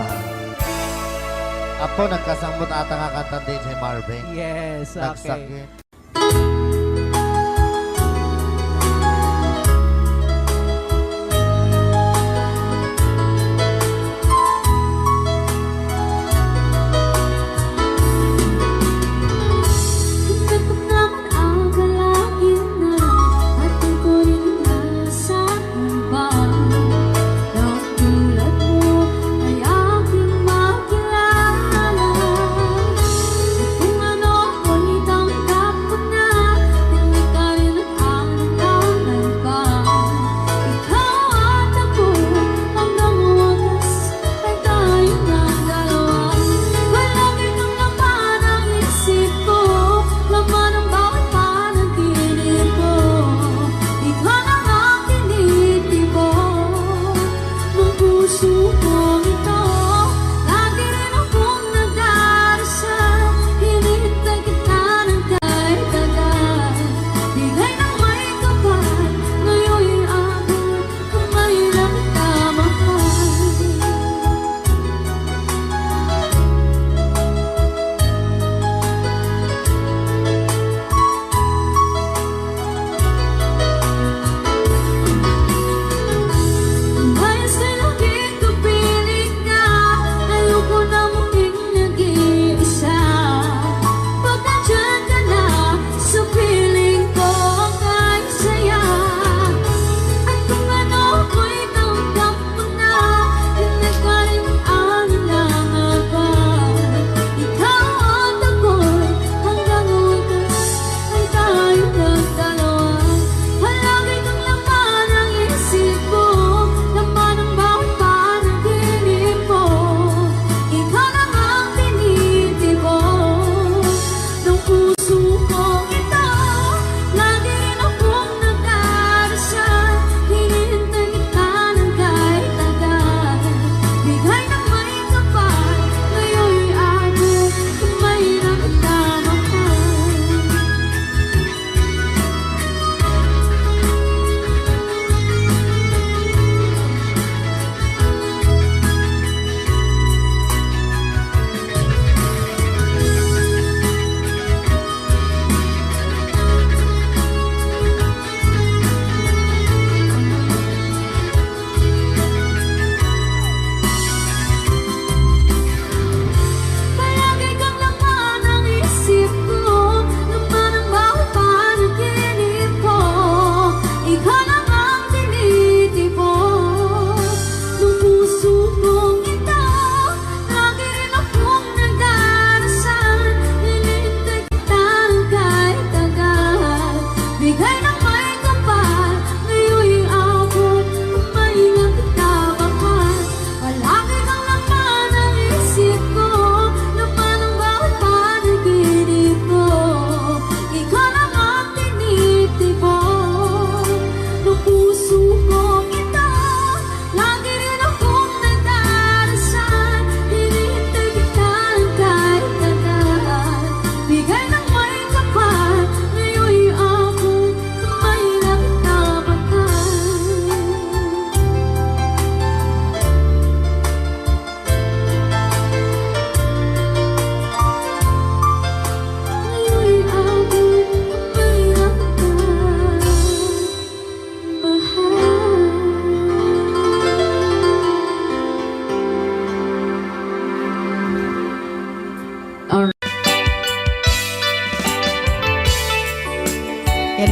Apo, nagkasangmot ata nga kanta ni Marvin. Yes, okay. Nagsakit.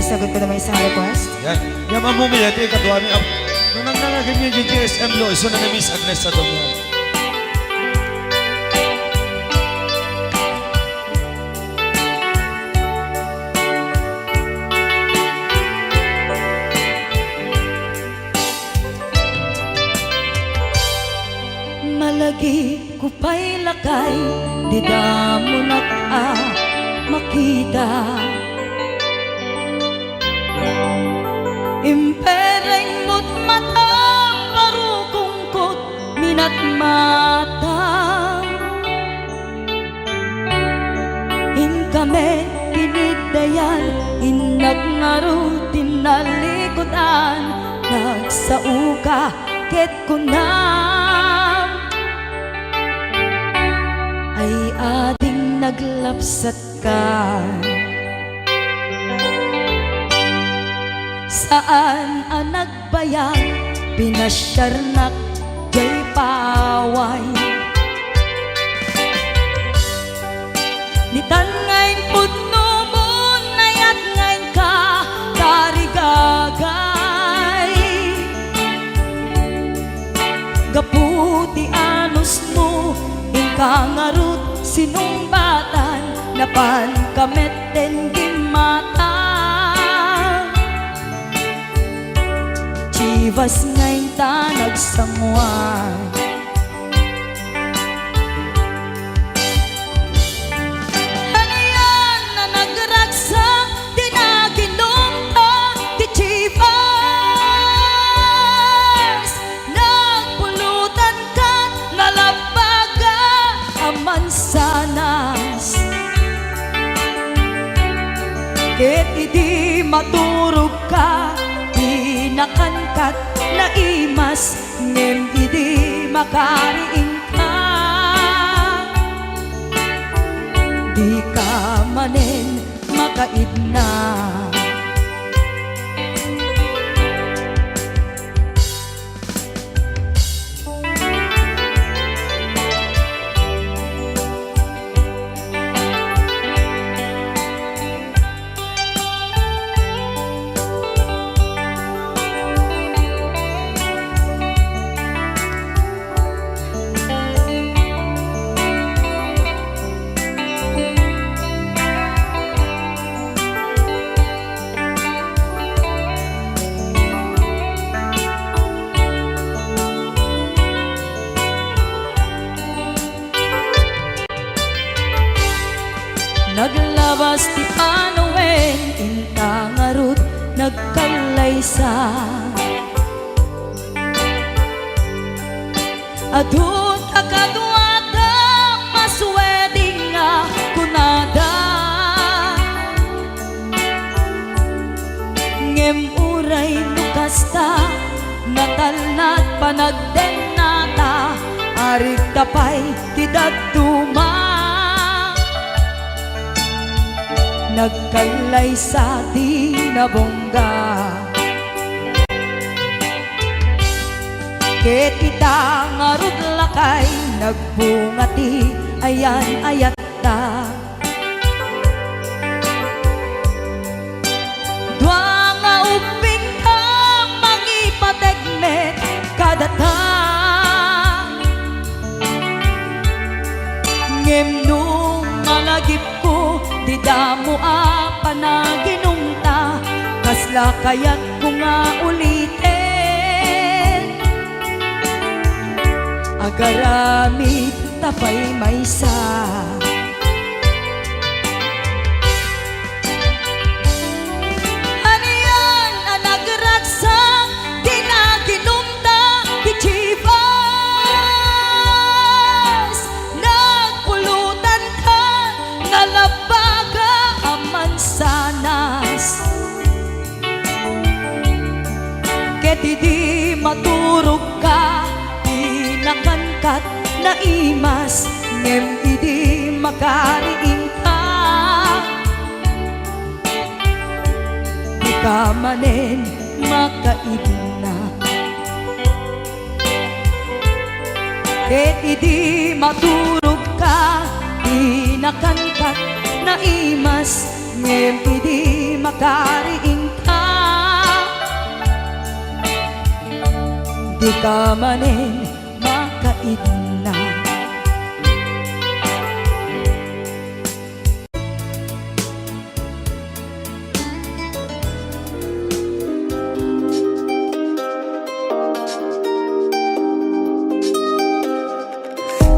Sagot ko na may isang request. Yan. Yan, Ma'am Mumi, ito yung katuwa ni Ap-, nung nang nangagin yung G S M lo, iso na ni Miss Agnes sa Domingo. Malagipko pay lakay, dida monak a makita. Impereng mo't mata, barukongko't minatmata. Inka met iniddayan, innak ngarud ti nalikudan, nagsaoka ket kunam, ay ading naglapsatka. Saan a nag- bayag, pinasiarnak jay paway. Nitan nga impudnomon, nayat nga inka tarigagay. Gapu ti anusmo, inka ngarud sinungbatan, napanka met ti gimmata. Chivas nga inta nagsanguan. Anian a nagragsak ti naginumta ti Chivas? Nagpulutanka, nalabbaga a mansanas. Ket idi maturogka, pinakankat naimas, ngem idi makariingka, dika manen makaidna. Naglabas ti panawen, inta ngarud nagkallaysa. Adu ta kaduada, maswedding a kunada. Ngem uray no kasta, natalna ti panagdennata, arigta pay ti dadduma. Nagkallaysa ti nabungga. Ket ita ngarud lakay, nagbunga ti ayan-ayatta. Dua nga ubbingka, mangipateg met kadata. Ngem no malagipko, dida mo a panaginumta, kasla kayatko nga uliten. Agaramid ta pay maysa. Anian a nagragsak ti naginumta ti Chivas? Nagpulutanka, nalabbaga a mansanas. Ket idi maturogka, pinakankat naimas, ngem idi makariingka, dika manen makaidna. Ket idi maturogka, pinakankat naimas, Ngem idi makariingka, dika manen makaidna.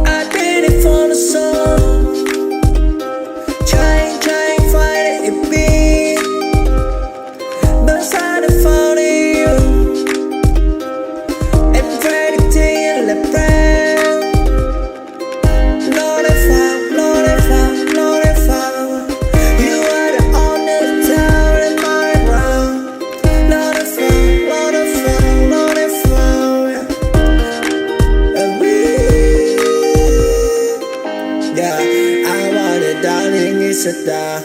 I did it for the song. Trying, trying, find it, it be. Beside the phone, you. I'm ready to let breath. Lord, if I, Lord, if I, Lord, if I, you are the only tower in my realm. Lord, if I, Lord, if I, Lord, if I, and we, yeah, I want it, darling, it's a die.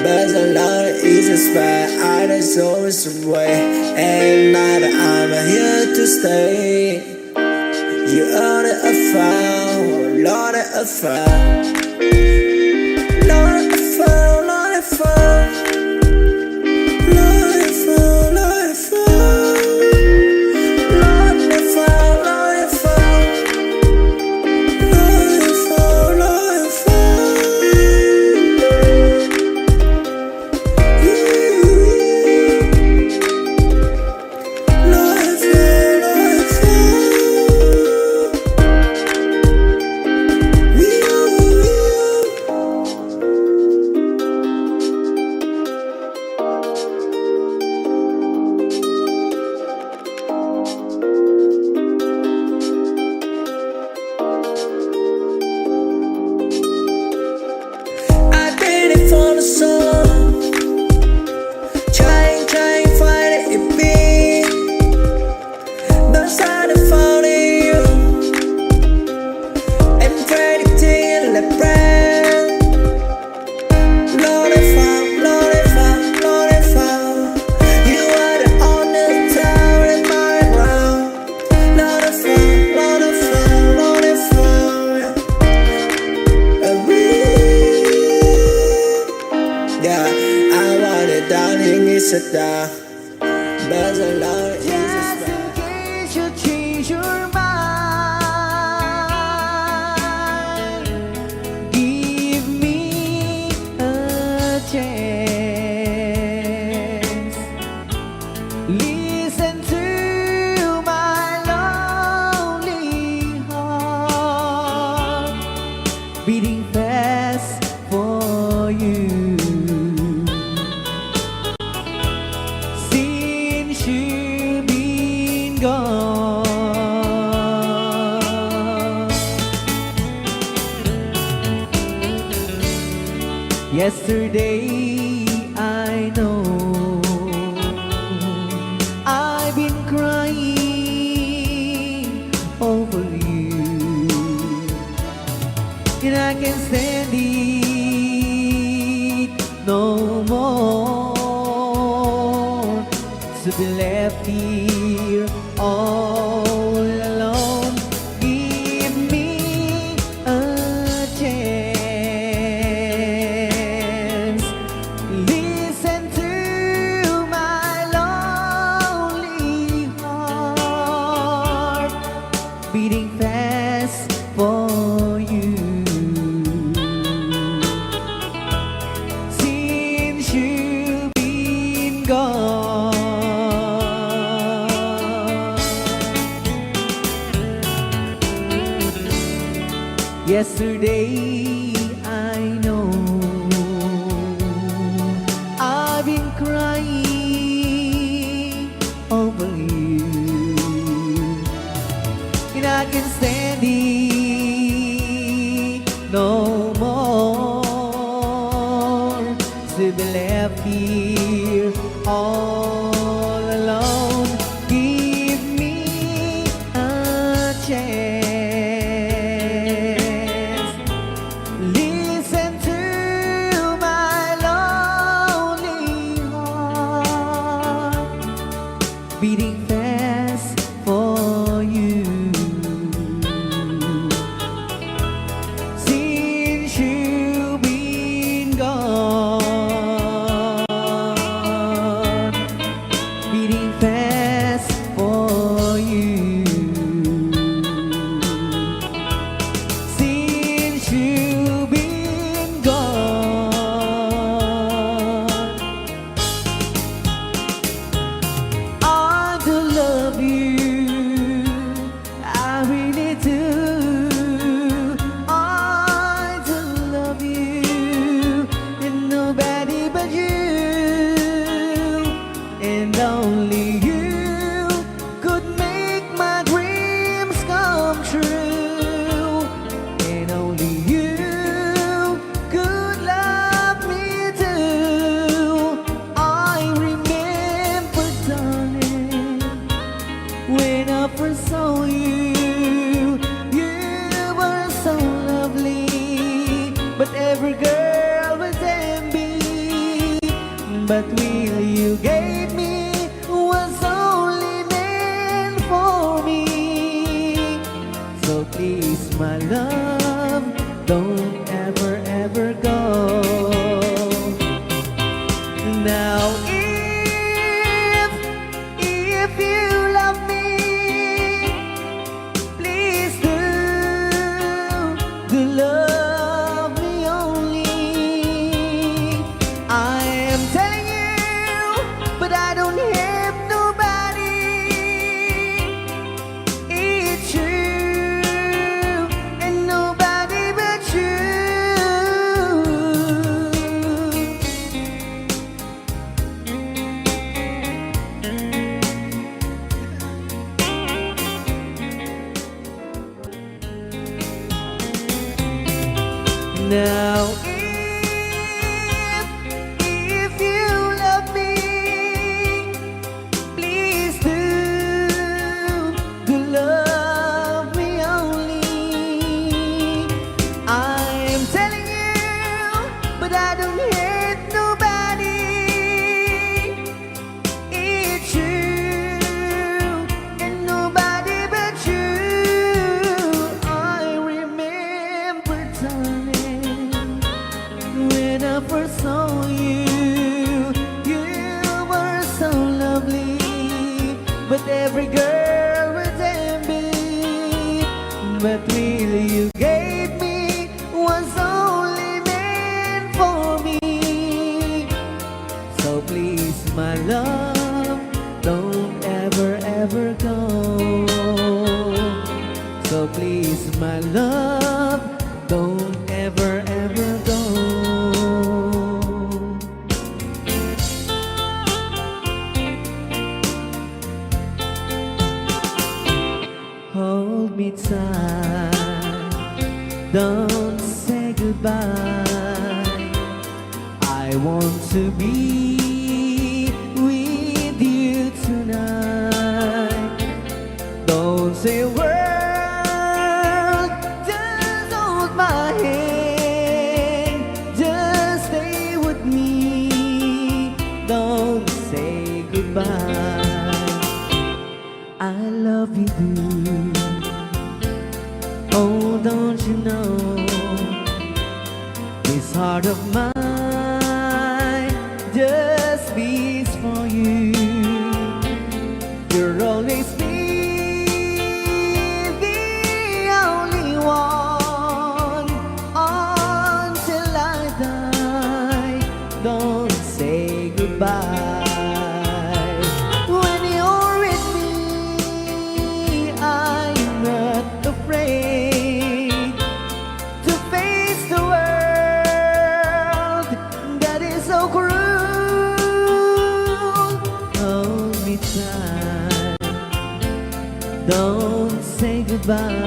But the Lord is a spy, I don't always away, and now I'm here to stay. You are the affair, Lord, the affair. Lord, the affair, Lord, the affair. Lord, the affair, Lord, the affair. Lord, the affair, Lord, the affair. Lord, the affair, Lord, the affair. I did it for the song. Trying, trying, find it, it be. Beside the phone, you. I'm ready to let breath. Lord, if I, Lord, if I, Lord, if I, you are the only tower in my realm. Lord, if I, Lord, if I, Lord, if I, and we, yeah, I want it, darling, it's a die. But the Lord is a spy. Just in case you change your mind, give me a chance. Listen to my lonely heart beating fast for you. Since you've been gone. Yesterday, I know I've been crying over you, and I can't stand it no more to be left here all alone. Give me a chance. Listen to my lonely heart beating fast for you. Since you've been gone. Yesterday, I know I've been crying over you, and I can't stand it no more to be left here all alone. Give me a chance. Listen to my lonely heart beating fast for you. Since you've been gone. But will you gave me was only meant for me. So please, my love, don't ever, ever go. Now, if, if you love me, please do, do love me only. I am telling you, but I don't have nobody. It's you and nobody but you. Now, if, if you love me, please do, do love me only. I am telling you, but I don't hate nobody. It's you and nobody but you. I remember, darling, when I first saw you, you were so lovely, but every girl would envy. But really, you gave me was only meant for me. So please, my love, don't ever, ever go. So please, my love, don't ever, ever go. Hold me tight, don't say goodbye. I want to be with you tonight. Don't say a word, just hold my hand, just stay with me. Don't say goodbye. I love you, do. Oh, don't you know this heart of mine just beats for you? You'll always be the only one until I die. Don't say goodbye. When you're with me, I'm not afraid to face the world that is so cruel. Hold me tight, don't say goodbye.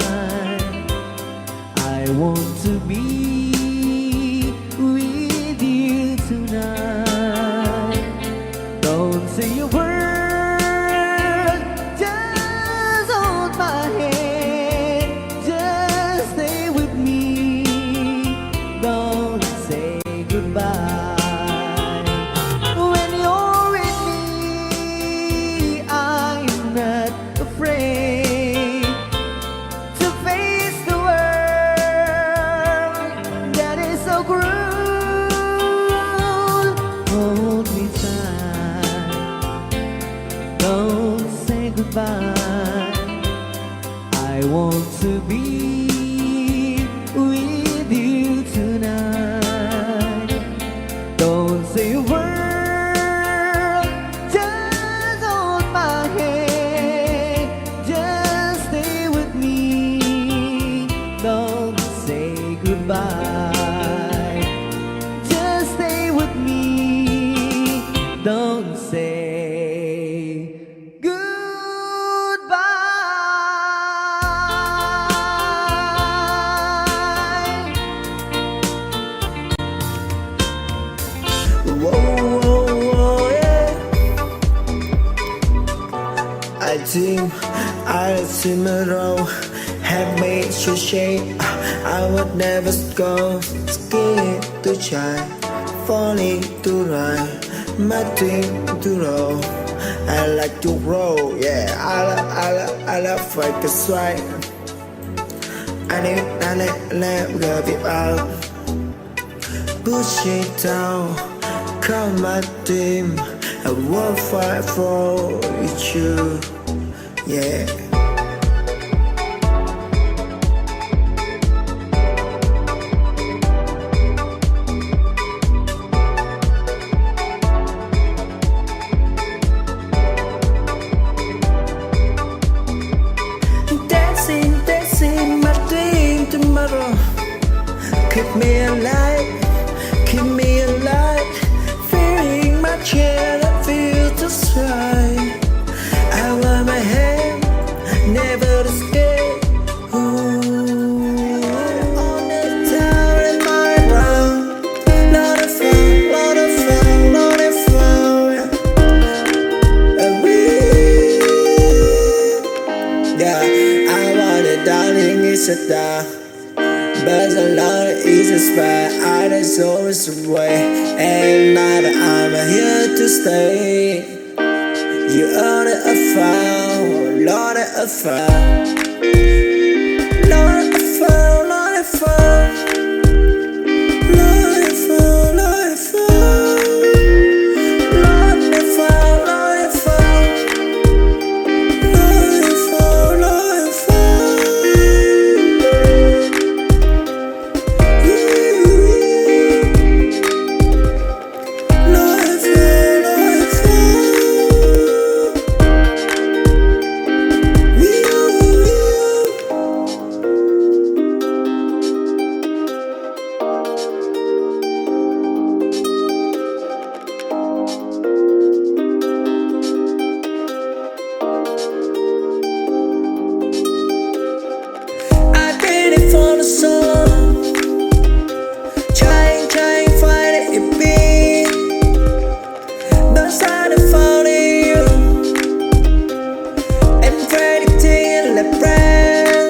I want to be with you tonight. Don't say a word, just hold my hand, just stay with me. Don't say goodbye. When you're with me, I'm not afraid to face the world that is so cruel. Hold me tight, don't say goodbye. I want to be with you tonight. Don't say a word, just hold my hand, just stay with me. Don't say goodbye, just stay with me. Don't say goodbye. Whoa, whoa, whoa, yeah. I think I'll see my road have made you shake. I would never go scared to try, falling to right. My thing to know, I like to roll, yeah. I love, I love, I love fight the sweat. I need, I let, let love it out. Push it down, call my team. I will fight for you, yeah. Dancing, dancing, my dream tomorrow. Keep me alive, keep me alive. Feeling my chair, I feel to fly. I want my hand, never escape. Ooh. On the tower in my round. Lot of fun, lot of fun, lot of fun. And we, yeah, I want it, darling, it's a die. But a lot is a spy, I just always away. And now that I'm here to stay. You are the affair, Lord the affair. Lord the affair, Lord the affair. Lord the affair, Lord the affair. Lord the affair, Lord the affair. Lord the affair, Lord the affair. I did it for the song. Trying, trying, find it, it be. But I found you. And predicting the brand.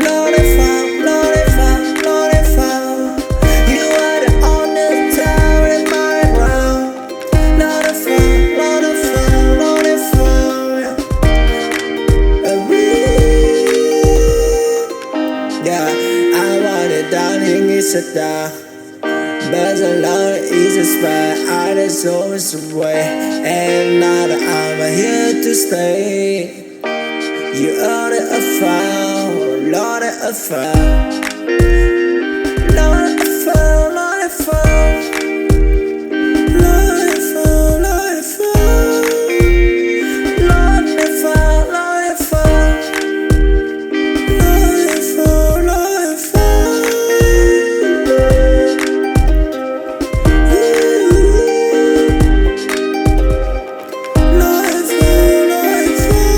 Lord, if I, Lord, if I, Lord, if I, you are the only tower in my round. Lord, if I, Lord, if I, Lord, if I, I will. Yeah, I want it, darling, it's a die. But the Lord is a spy, I just always away. And now that I'm here to stay. You are the affair, Lord the affair. Lord the affair, Lord the affair. Lord the affair, Lord the affair. Lord the affair, Lord the affair. Lord the affair, Lord the affair.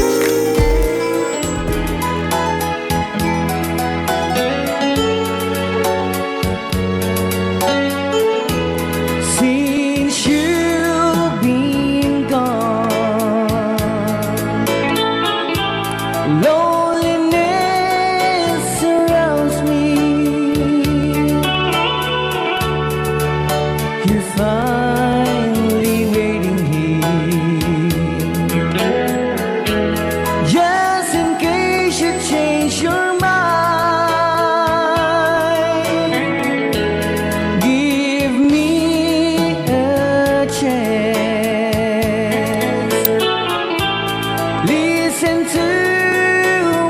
Since you've been gone, loneliness surrounds me. You're finally waiting here. Just in case you change your mind, give me a chance. Listen to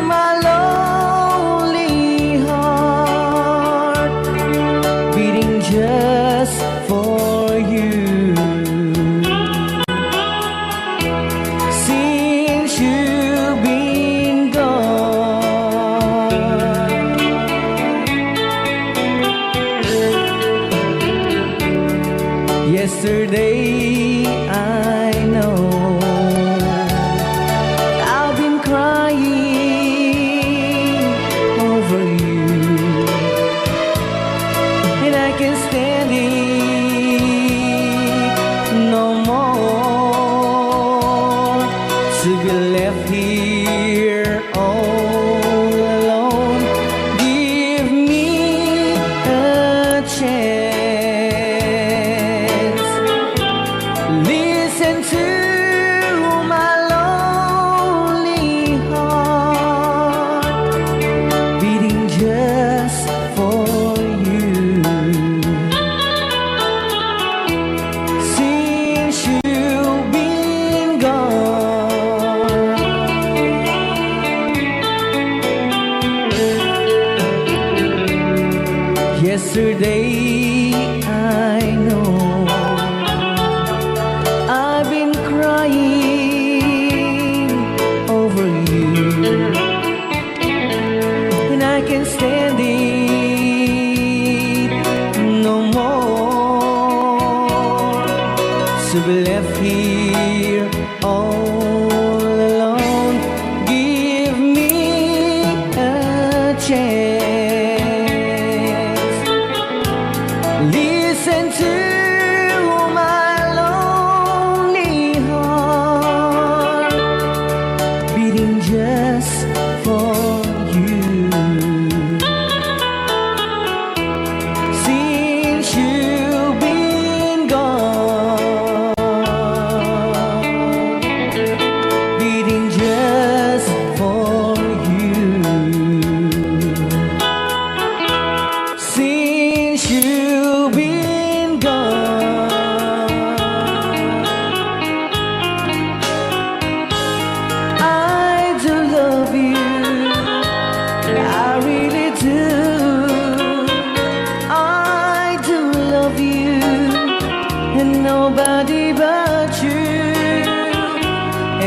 my lonely heart beating just for you. Since you've been gone, yesterday I know I've been crying over you, and I can't stand it no more to be left here all alone. Give me a chance. I know I've been crying over you, and I can't stand it no more. To be left here all alone, give me a chance. Listen to my lonely heart beating just for you. Since you've been gone, beating just for you. Since you've been gone, I do love you. I really do. I do love you, and nobody but you,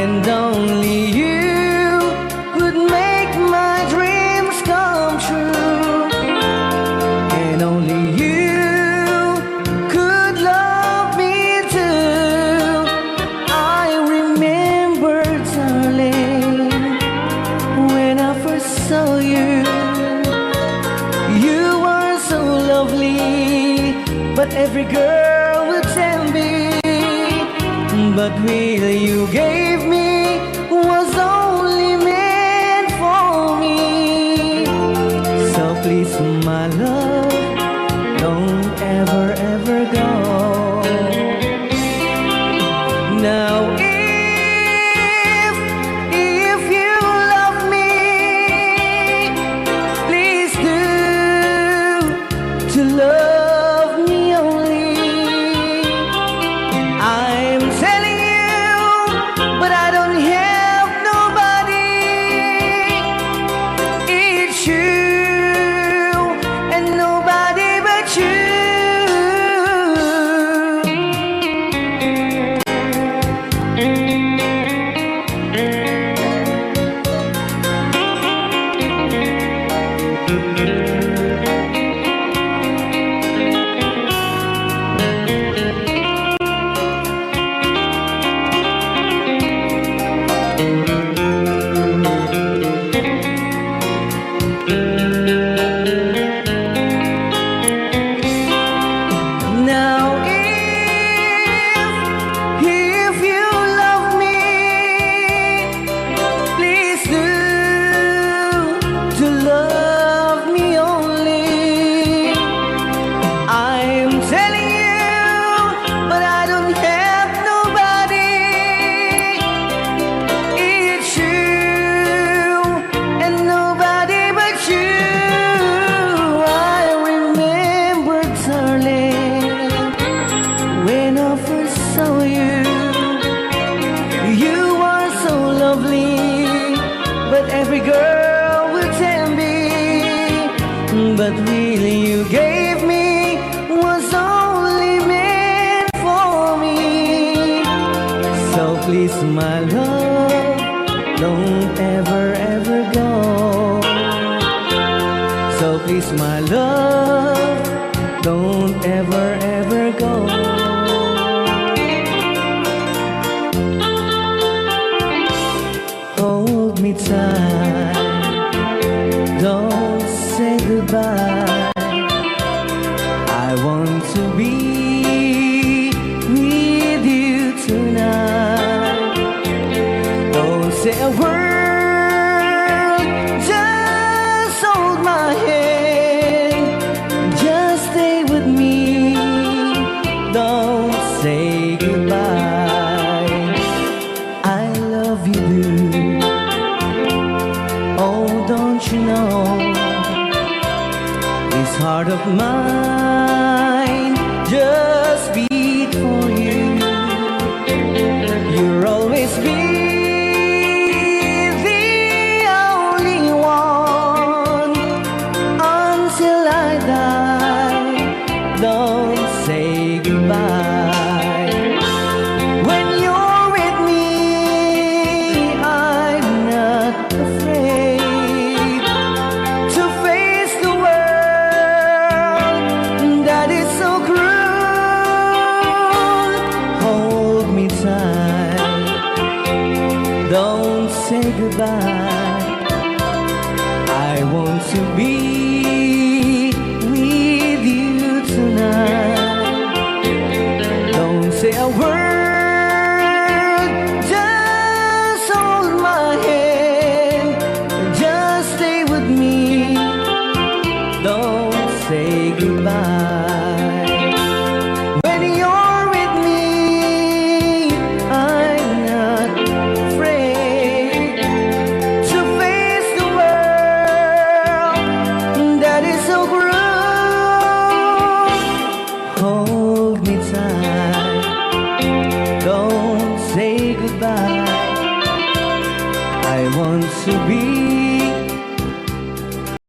and only you could make my dreams come true, and only you could love me too. I remember, darling, when I first saw you, you were so lovely, but every girl would tell me, but really you gave me was only meant for me. So please, my love, don't ever, ever go. Now, if, if you love me, please do to love me only. I'm telling you, but I don't have nobody. It's you and nobody but you. Now, if, if you love me, please do to love me only. I'm telling you, but I don't have nobody. It's you and nobody but you. I remember, darling, when I first saw you, you are so lovely, but every girl will tell me, but really you gave me was only meant for me. So please, my love, don't ever, ever go. So please, my love, don't ever, ever go. Hold me tight, don't say goodbye. I want to be with you tonight. Don't say a word, just hold my hand, just stay with me. Don't say goodbye. I love you, do. Oh, don't you know? This heart of mine just beat for you. You'll always be the only one until I die. goodbye. I want to be with you tonight. Don't say a word, just hold my hand, just stay with me. Don't say goodbye. When you're with me, I'm not afraid to face the world that is so cruel. Hold me tight, don't say goodbye. I want to be